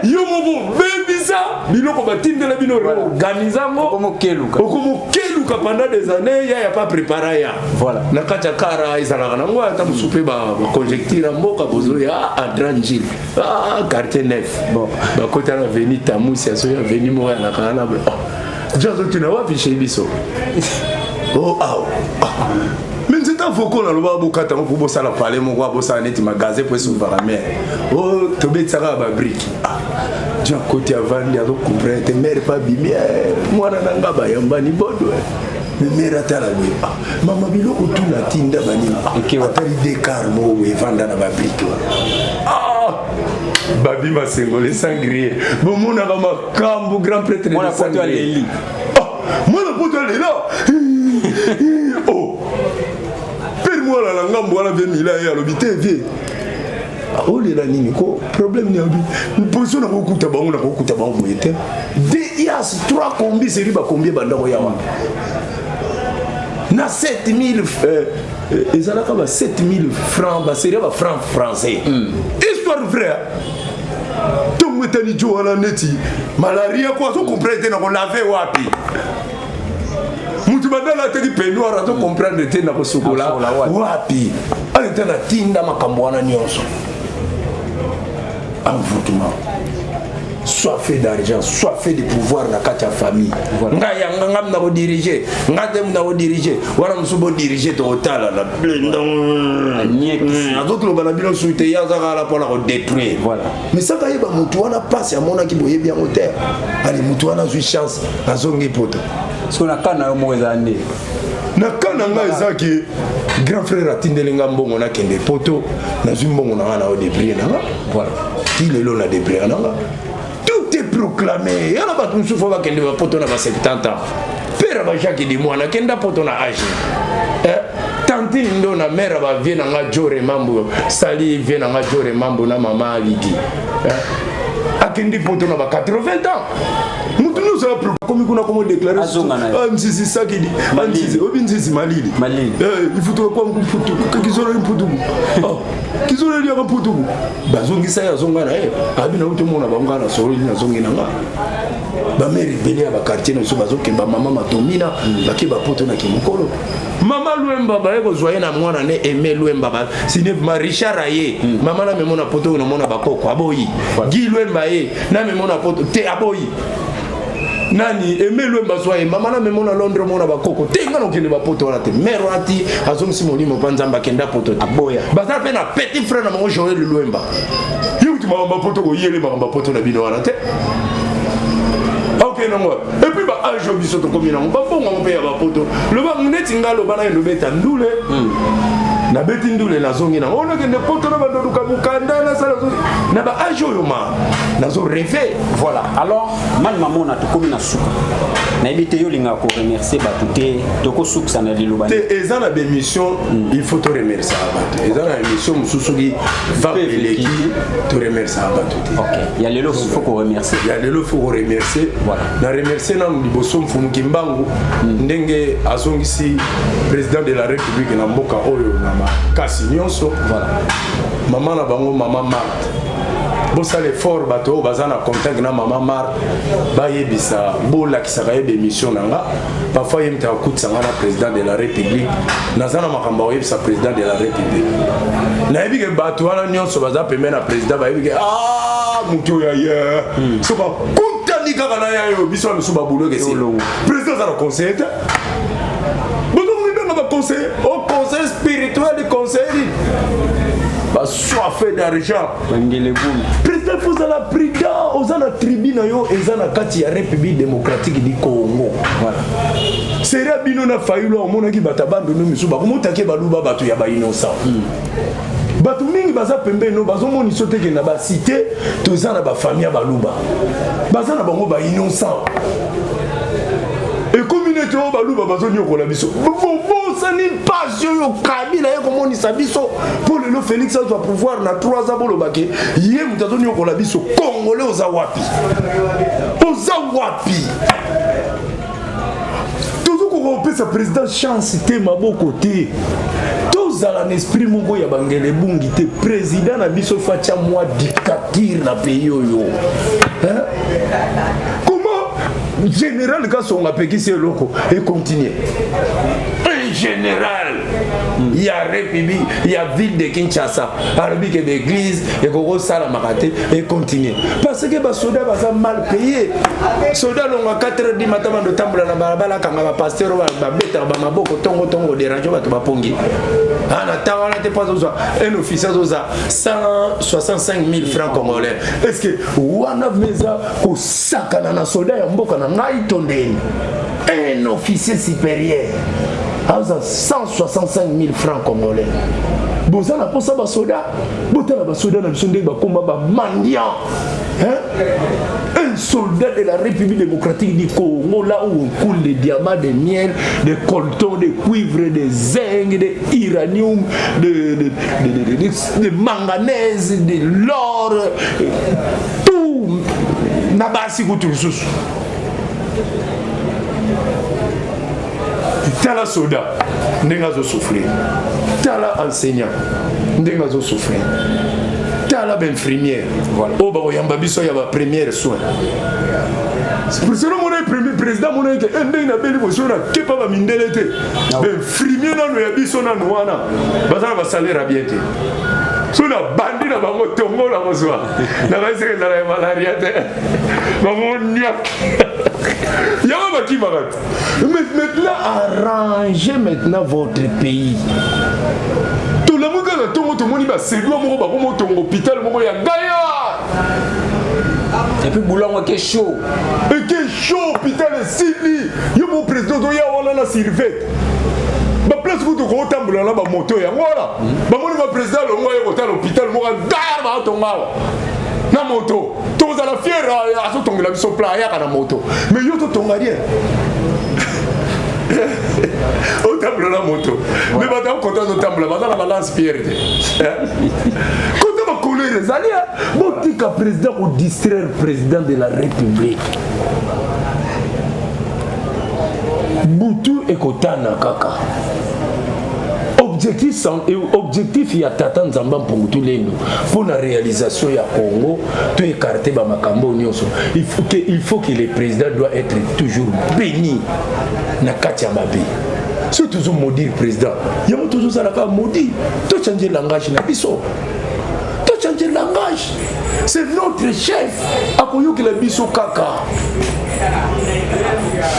yo moko, bebisa biloko batindela bino, réorganise yango. Okomokeluka. Okomokeluka pendant des années, ya pas préparé ya. Na kati ya kara ezalaka nango ata mosusu mpe baconjecture ya mboka bozoya adra Njili, ah, quartier neuf. Bakota na avenue Tamusi, azoya avenue moko ya nakaka na jo, azotuna wapi chez biso. Oh, awa me nzete avoko naloba bokata yango mpo bosala pale moko, bosala neti magasin mpo esuvaka mere o tobetisaka babrique. Jo akoti, avandi, azocomprendre te. Mare mpe abimi: "Eh, mwana na nga." Bayambani bodo me mare atala boye: "Ah, mama, biloko tuna tinda banini?" Ekewa. Atali dekar moko boye evanda na babrique wana. Ah! Babi Masengole Sangrie, bomonaka makambo grand prêtre de Mwana poto Sangrie. aleli. Ah, mwana poto alela. Oh, pere mwana na ngambo wana, vie mila ye alobi te: "Vie, olela nini ko? Problème ni?" Alobi: "Position nakokuta bango, nakokuta bango boye te." De ias 3 kombi seri, bakombi ebandako ya wana na 7000, ezalaka ba 7000 francs, basérie ya bafranc français. Histoire vraie. Ntongo etali jo wana neti malaria ko, azocomprendre te na kolave wapi. Mutu badala ateki peignoir, azocomprendre te na kosukola Akosukola wapi. Wapi ale te natinda makambo wana nyonso. Envoûtement, soif d'argent, soif de pouvoir na kati ya famille. Ngai yanga ngam na kodirige, nga te na kodirige wana, mosusu bodirige, tokotala na Niekisi. Azotoloba na bino susu te, ye aza kaka mpona kodétruire. Mais saka yeba motu wana mpasi amonaki, boyebi yango te. Ale motu wana azwi chance, azongi poto. Soki na kana yo moko ezala nde. Na ka na ngai ezaki grand frère atindeli nga mbongo, nakende poto, nazwi mbongo na nga na odébrouille na nga. Ti lelo na débrouille na nga. Tout est proclamé ya na bato mosusu fo bakende bapoto na ba 70 ans. Père ba Jacques de mwana akenda poto na age. Eh, tantine ndo na mare bavie na nga Jore Mambo, sali vie na nga Jore Mambo na mama Alidi. Eh, Akendi poto na ba 80 ans. Mutu nyonso akomi kuna komo déclarer ah, nzizi sakidi ah, nzizi obi nzizi malili eh, ifutuka kwa mputuku kizolo mputuku ah, kizolo eliaka mputuku bazongisa ye azonga na ye abi nauti omona bango kaka na sololi nazongi na nga bamere ebele ya bakartier na biso bazokemba mama matomina bake bapoto na kimokolo mama lwemba baye kozwa ye na mwana ne aime lwemba ba sine ma richard aye mm. mama na memo na poto oyo namona bakoko aboyi guy lwemba ye na memo na poto te aboyi nani aime lwemba zwa ye mama na memo na londres omona bakoko te nga nakokende bapoto wana te mare wana ti azongisi molimo mpa nzambe akenda poto te aboya baza mpe na petit frère na bango joel lwemba ye kutu makambo ya poto koyele makambo ya poto na bino wana te okende yango wapi epuis ba age oyo biso tokomi nango babongo yango mpe ya bapoto loba neti nga loba naye ndobeta ndule hmm. nabeti ndule nazongi nango oyo nakende poto na bandoluka mokanda nasala na ba age oyo ma nazo reve voilà alors mani mamona tokomi na suka nayebi te yo olingaka koremercier bato te tokosukisa na liloba te eza na baémission hmm. il faut toremerciaka bato eza na émission mosusu soki vape eleki toremerciaka bato te okay. ya lelo faut koremercier ya lelo faut koremercier voilà. na remercier nanu liboso mfumu kimbangu hmm. ndenge azongisi président de la république na mboka oyo na makasi nyonso voilà. mama na bango mama marte bosala effort bato oyo baza na contact na mama marte bayebisa bolakisaka ye bemission na nga parfois ye moto akutisa nga na président de la république naza na makambo akoyebisa président de la république nayebi ke bato wana nyonso baza pembe na président bayebi ke ah, moto oyo aye hmm. soki akutani kaka na yayo biso ya mosusu babulo ekesi président aza na conseiller te bozokomibenga baconseiller o conseil spirituel conseiller basoife d'argent président fo ozala prudent oza na tribu na yo eza na kati ya république démocratique du congo voilà. seria bino na fayulu omonaki bato ya bandundu misusu bakomotaki baluba bato ya bainnocent mm. bato mingi baza pembeni no bazomonisa teke na basite toza na bafamille ya baluba baza na bango bainnocent ekomi neti oyo baluba bazonyokola biso bobosani mpasi oyo kabila ye komonisa biso mpo lelo félix azwa pouvoir na 3 ans bolobake ye moto azonyokola biso congolais oza wapi oza wapi tozokoka kopesa président chance te maboko te tozala na esprit moko ya bangele ebungi te président na biso fatya mwa dictature na pays oyo comment général kasonga apekisi eloko econtinue un général ya république ya ville de kinshasa alobi ke baeglise ekoki kosalamaka te econtinue parce que basoda baza mal paye soda alongwa 4 heures du matin bando otambola na balabala akanga bapaster oyo babetaka bamaboko ntongo ntongo oderange bato bapongi ah, na ntango wana te mpo azozwa un officier azozwa 165 000 francs congolais est ce que wana eza kosakana na soda ya mboka na ngai to ndeni un officier supérieur aza 165 000 francs congolais boza na mposa basoda botala basoda na biso ndenge bakoma bamandian hein? un soldat de la République démocratique du Congo, là où on coule des diamants, des miel, des coltons, des cuivres, des zinc, des uranium, de, de, de, de, manganèse, de l'or, tout. Na basi kutu lisusu. Tala soda ndenge azo souffrir. Tala enseignant ndenge azo souffrir. Tala ba infirmière oyo bakoyamba biso ya ba première soin. Selo mona premier président mona ete eh, ndenge nabeli boso na kepa ba mindele te. Ba infirmier nano ya biso nano wana baza na ba salaire ya bien te. So na bandi na bango tongo na kozwa. Na ba ezala ya malaria te. Bango niak. Yango bakimaka te. Mais maintenant arrangez maintenant votre pays. Tolamuki kaka ntongo tomoni basedwa moko bakoma otonga hôpital moko ya gaya. Et puis boulot yango eke chaud. Eke chaud hôpital esili. Yo mo président ozoya wana na survete. baplace kutu kotambola na bamoto yango wana hmm. bamoni ba président alongwa ye kotala hôpital moko gare baotonga awa na moto tozala fier euh, azotongela biso plan ayaka na moto mais yo totonga rien otambola na moto mais bato akota azotambola baza na balance pierre te kota Bakolere ezali, botika président kodistraire président de la République. Butu ekotana kaka. Objectif, objectif ya tata Nzamba Mpungu Tulendo mpo na réalisation ya Congo, to écarter bamakambo nyonso. Il faut que le président doit être toujours béni na kati ya mabe. Soki tozomaudire président, yango tozozala kaka maudit. Tochange langage na biso, tochange langage. C'est notre chef, akoyokela biso kaka,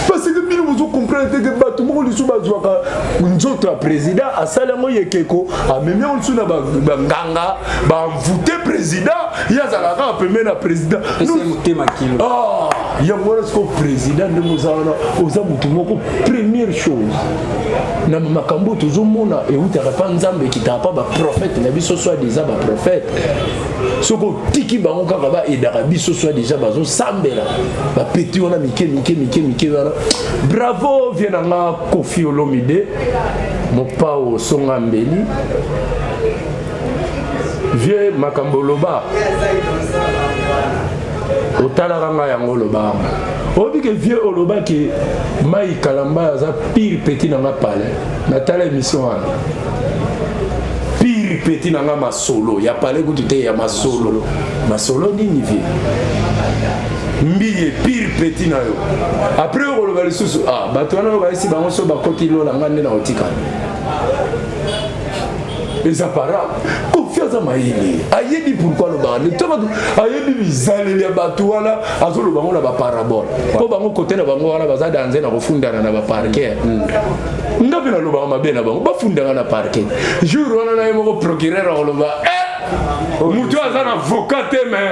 parce que bino bozocomprendre te ke bato moko lisusu bazwaka nzoto ya président, asali yango yekeko, amemi yango lisusu na banganga, bamvute président, ye azalaka kaka pembeni na président. Motema kilo. Ah, yango wana siko président, ndenge oza wana, oza motu moko. Première chose na makambo oyo tozomona, eutaka mpa Nzambe, ekitaka mpa baprophète na biso, soit déjà baprophète. Soki otiki bango kaka baaidaka biso, soit déjà bazosambela bapeti wana mike mike mike mike wana. Bravo, vieux na nga Kofi Olomide, mopao songa mbeli. Vieux, makambo oloba, otalaka ngai, yango olobaka. Oyebi ke vieux olobaki mai Kalamba aza pire petit na nga palais. Natala émission wana, pire petit na nga masolo ya palais kutu te, ya masolo. Masolo nini, vieux Mbiye? Pire petit na yo. Après okoloba lisusu, ah, bato wana oyo bayesi bango so bakoti lola, nga nde na kotikala. Eza para Kofi aza mayele, ayebi pourquoi alobaka nde to bato, ayebi bizaleli ya bato wana, azoloba ngo na baparabole mpo bango kote na bango wana baza danze na kofundana na baparquet. Nga mpe nalobaka mabe na bango, bafundanga na parquet. Jour wana na ye moko procureur akoloba, eh, motu aza na avocat te, mais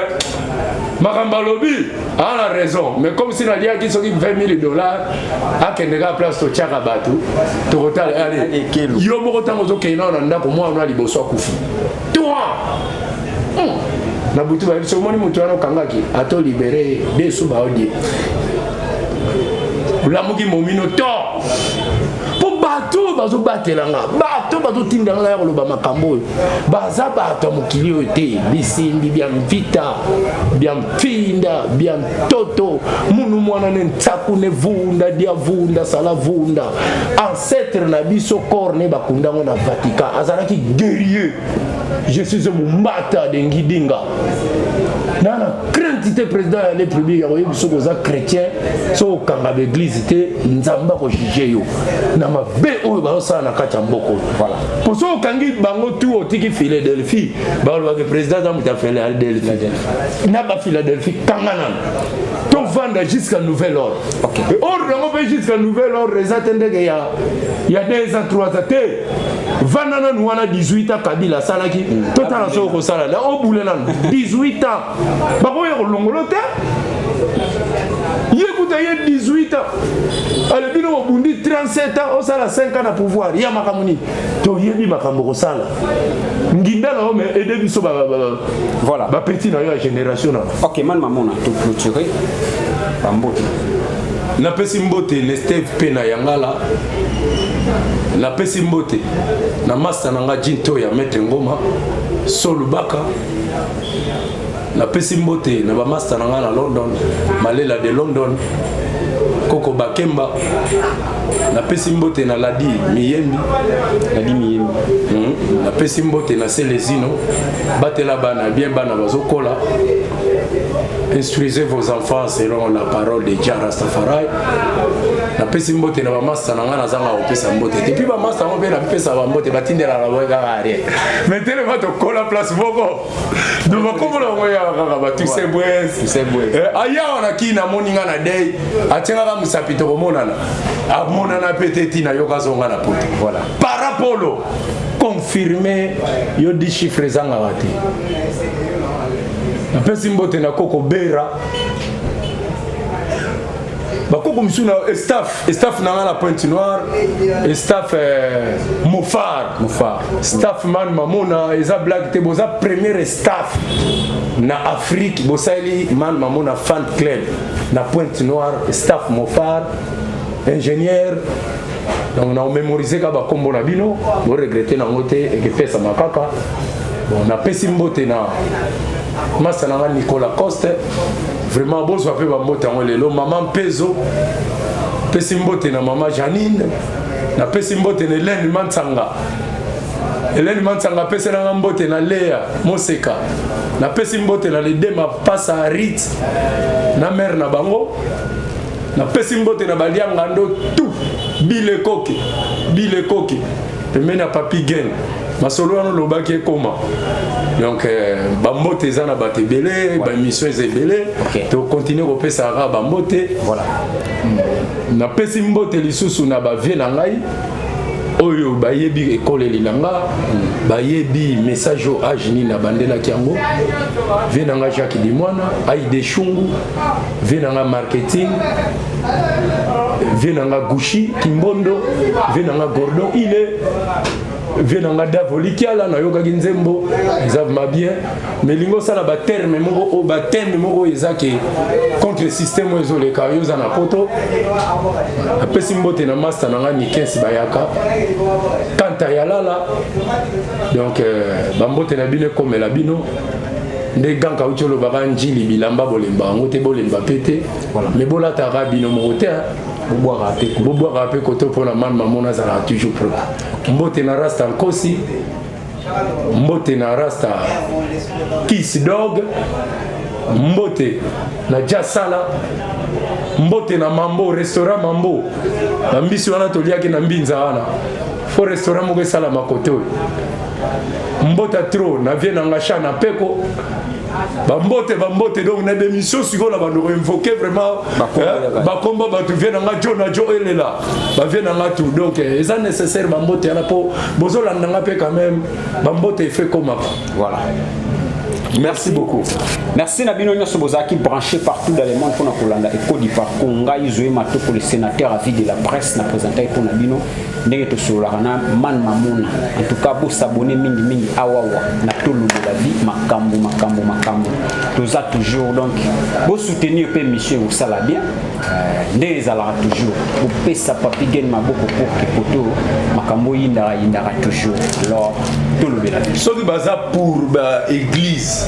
makambo alobi aza na raison. Mais comme si naliaki soki 20 000 $, akende kaka place totiaka bato, tokotala. Ale yo moko, ntango ozokende nao na ndako, mwana ya liboso akufi toi na butu, bayebi so omoni motu wana okangaki, ata olibere ye de so baodie, olamuki momino to mpo bato oyo bazobatela nga, bato bazotinda nga ya koloba makambo oyo, baza bato ya mokili oyo te. Bisimbi bya mvita, bya mfinda, bya ntoto, munu mwana ne ntsaku ne vunda dia vunda sala vunda. Ancêtre na biso, corps ne bakundango na Vatican, azalaki guerrier. Je suis mombata de Ngidinga na na crainte te. Président ya République ya koyebi, soki oza chrétien, soki okanga baeglise te, Nzambe akojuge yo na mabe oyo bazosala na kati ya mboka oyo. Po soki okangi bango tu, otiki Philadelphie, balobaki président aza moto ya Philadelphie. Na baphiladelphie, kanga nano, tovanda jusqu'à nouvel ordre. Ordre yango mpe jusqu'à nouvel ordre eza te ndenge ya 2 ans, 3 ans te. Vanda nanu wana 18 ans Kabila asalaki, totala soki okosala na obule nanu 18 ans, bakoya kolongolo te. Ye kuta ye 18 ans, ale bino bobundi 37 ans, osala 5 ans na pouvoir ya makambo nini? Toyebi makambo kosala nginda na yo, mais aide biso. Voilà. Bapeti na yo ya génération na. Ok, man mamona, toclôturer bambote. Napesi mbote na Steve mpe na Yangala. Napesi mbote na master na nga Jinto ya Maître Ngoma Solubaka. Napesi mbote na bamaster na nga na London, Malela de London, Koko Bakemba. Napesi mbote na Ladi Miyembi. Ladi Miyembi. Napesi mbote na Selezino. Batela bana bien, bana bazokola. Instruisez vos enfants selon la parole de Jah Rastafari. Napesi mbote na bamasta na ngai, nazanga kopesa mbote te. Puis bamasta yango mpe napesa bambote, batindelaka boye kaka rien, mais telema tokola place moko, donc bakomona bango yaka kaka batuse bwes. Ayawa na kini, namoni nga na dei, atiengaka mosapi, tokomonana, amonana mpe te. Ntina yoka zonga na poto. Voilà. Parapolo confirme yo, di chiffre ezangaka te. Napesi mbote na koko Bera, bakoko misusu na staff, staff na nga na Pointe Noire, staff Mofar. Mofar. Staff man mamona, eza blague te. Boza première staff na Afrique, bosaleli man mamona fan club na Pointe Noire, staff Mofar, ingénieur. Donc na omémorise kaka bakombo na bino, boregrete nango te, ekepesama kaka. Bon, napesi mbote na masa na nga Nicolas Coste, vraiment bozwa mpe bambote yango lelo. Mama Mpezo, pesi mbote na mama Janine, napesi mbote na Hélène Mansanga. Hélène Mansanga apesela nga mbote na Lea Moseka, napesi mbote na Lede Mapasa Arit na mère na bango, napesi mbote na baliangando tout bilekoke bilekoke pembeni ya Papi Gen. Masolo wana olobaki ekoma. Donc bambote eza na bato ebele, bamission eza ebele. Tokontinue kopesa kaka bambote. Napesi mbote lisusu na bavie na ngai oyo bayebi ekoleli na nga, bayebi message oyo age nini nabandelaki yango. Vie na nga Jacques Dimwana, Aide Shungu, vie na nga marketing, vie na nga Gushi Kimbondo, vie na nga Gordon Ile, vie na nga Davo Likiala. Nayokaki nzembo eza vraiment bien, mais elingi osala baterme moko oyo, baterme moko oyo eza ke contre système oyo ezoleka. Yo oza na poto. Napesi mbote na master na nga Nikens Bayaka Kanta Yalala. Donc bambote na bino ekomela bino nde ganka auti olobaka njili bilamba bolemba yango te, bolemba mpe te, mais bolataka bino moko te, bobwaka mpe. Bobwaka mpe koto mpona mane mamona azalaka toujours propre. Mbote na Rasta Nkosi, mbote na Rasta Kiss Dog, mbote na Jasala, mbote na Mambo restaurant Mambo, bambisi wana toliaki na mbinza wana, fo restaurant moko esalama kote oyo. Mbota trop na vie na nga sha na peko. Bambote, bambote. Donc na bémission sikoyo na bando koinvoke vraiment bakomba bato, vie na nga jo na jo elela, bavie na nga tout. Donc eza nécessaire bambote wana mpo bozolanda nga mpe quand même bambote efe ekomaka. Voilà. Merci beaucoup. Merci na bino nyonso bozalaki branché partout dans le monde mpona kolanda Ekodi Parcours. Ngai Zoe Matoko, le sénateur à vie de la presse, na présentaki mpona bino ndenge tosololaka na Man Mamona. En tout cas, bosabone mingimingi awawa na Tolobela Vie. Makambo, makambo, makambo toza toujours. Donc bosoutenir mpe mission ekosala bien. Nde ezalaka toujours kopesa Papi Gen maboko pour ke poto makambo oyindaka yindaka toujours. Alors Tolobela Vie. Soki baza pour baéglise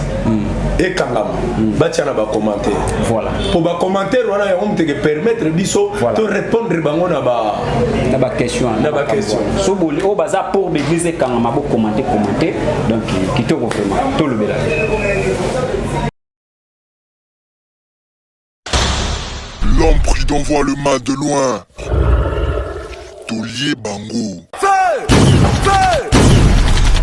ekangama, batia na bacommentaire. Voilà. Po bacommentaire wana yango muteke permettre biso to répondre bango na ba na baquestion. Na baquestion. So boli oyo baza pour baeglise ekangama, bocommenter, commenter. Donc kitoko vraiment, Tolobela. L'homme prudent voit le mal de loin. Taulier Bango. Feu! Feu!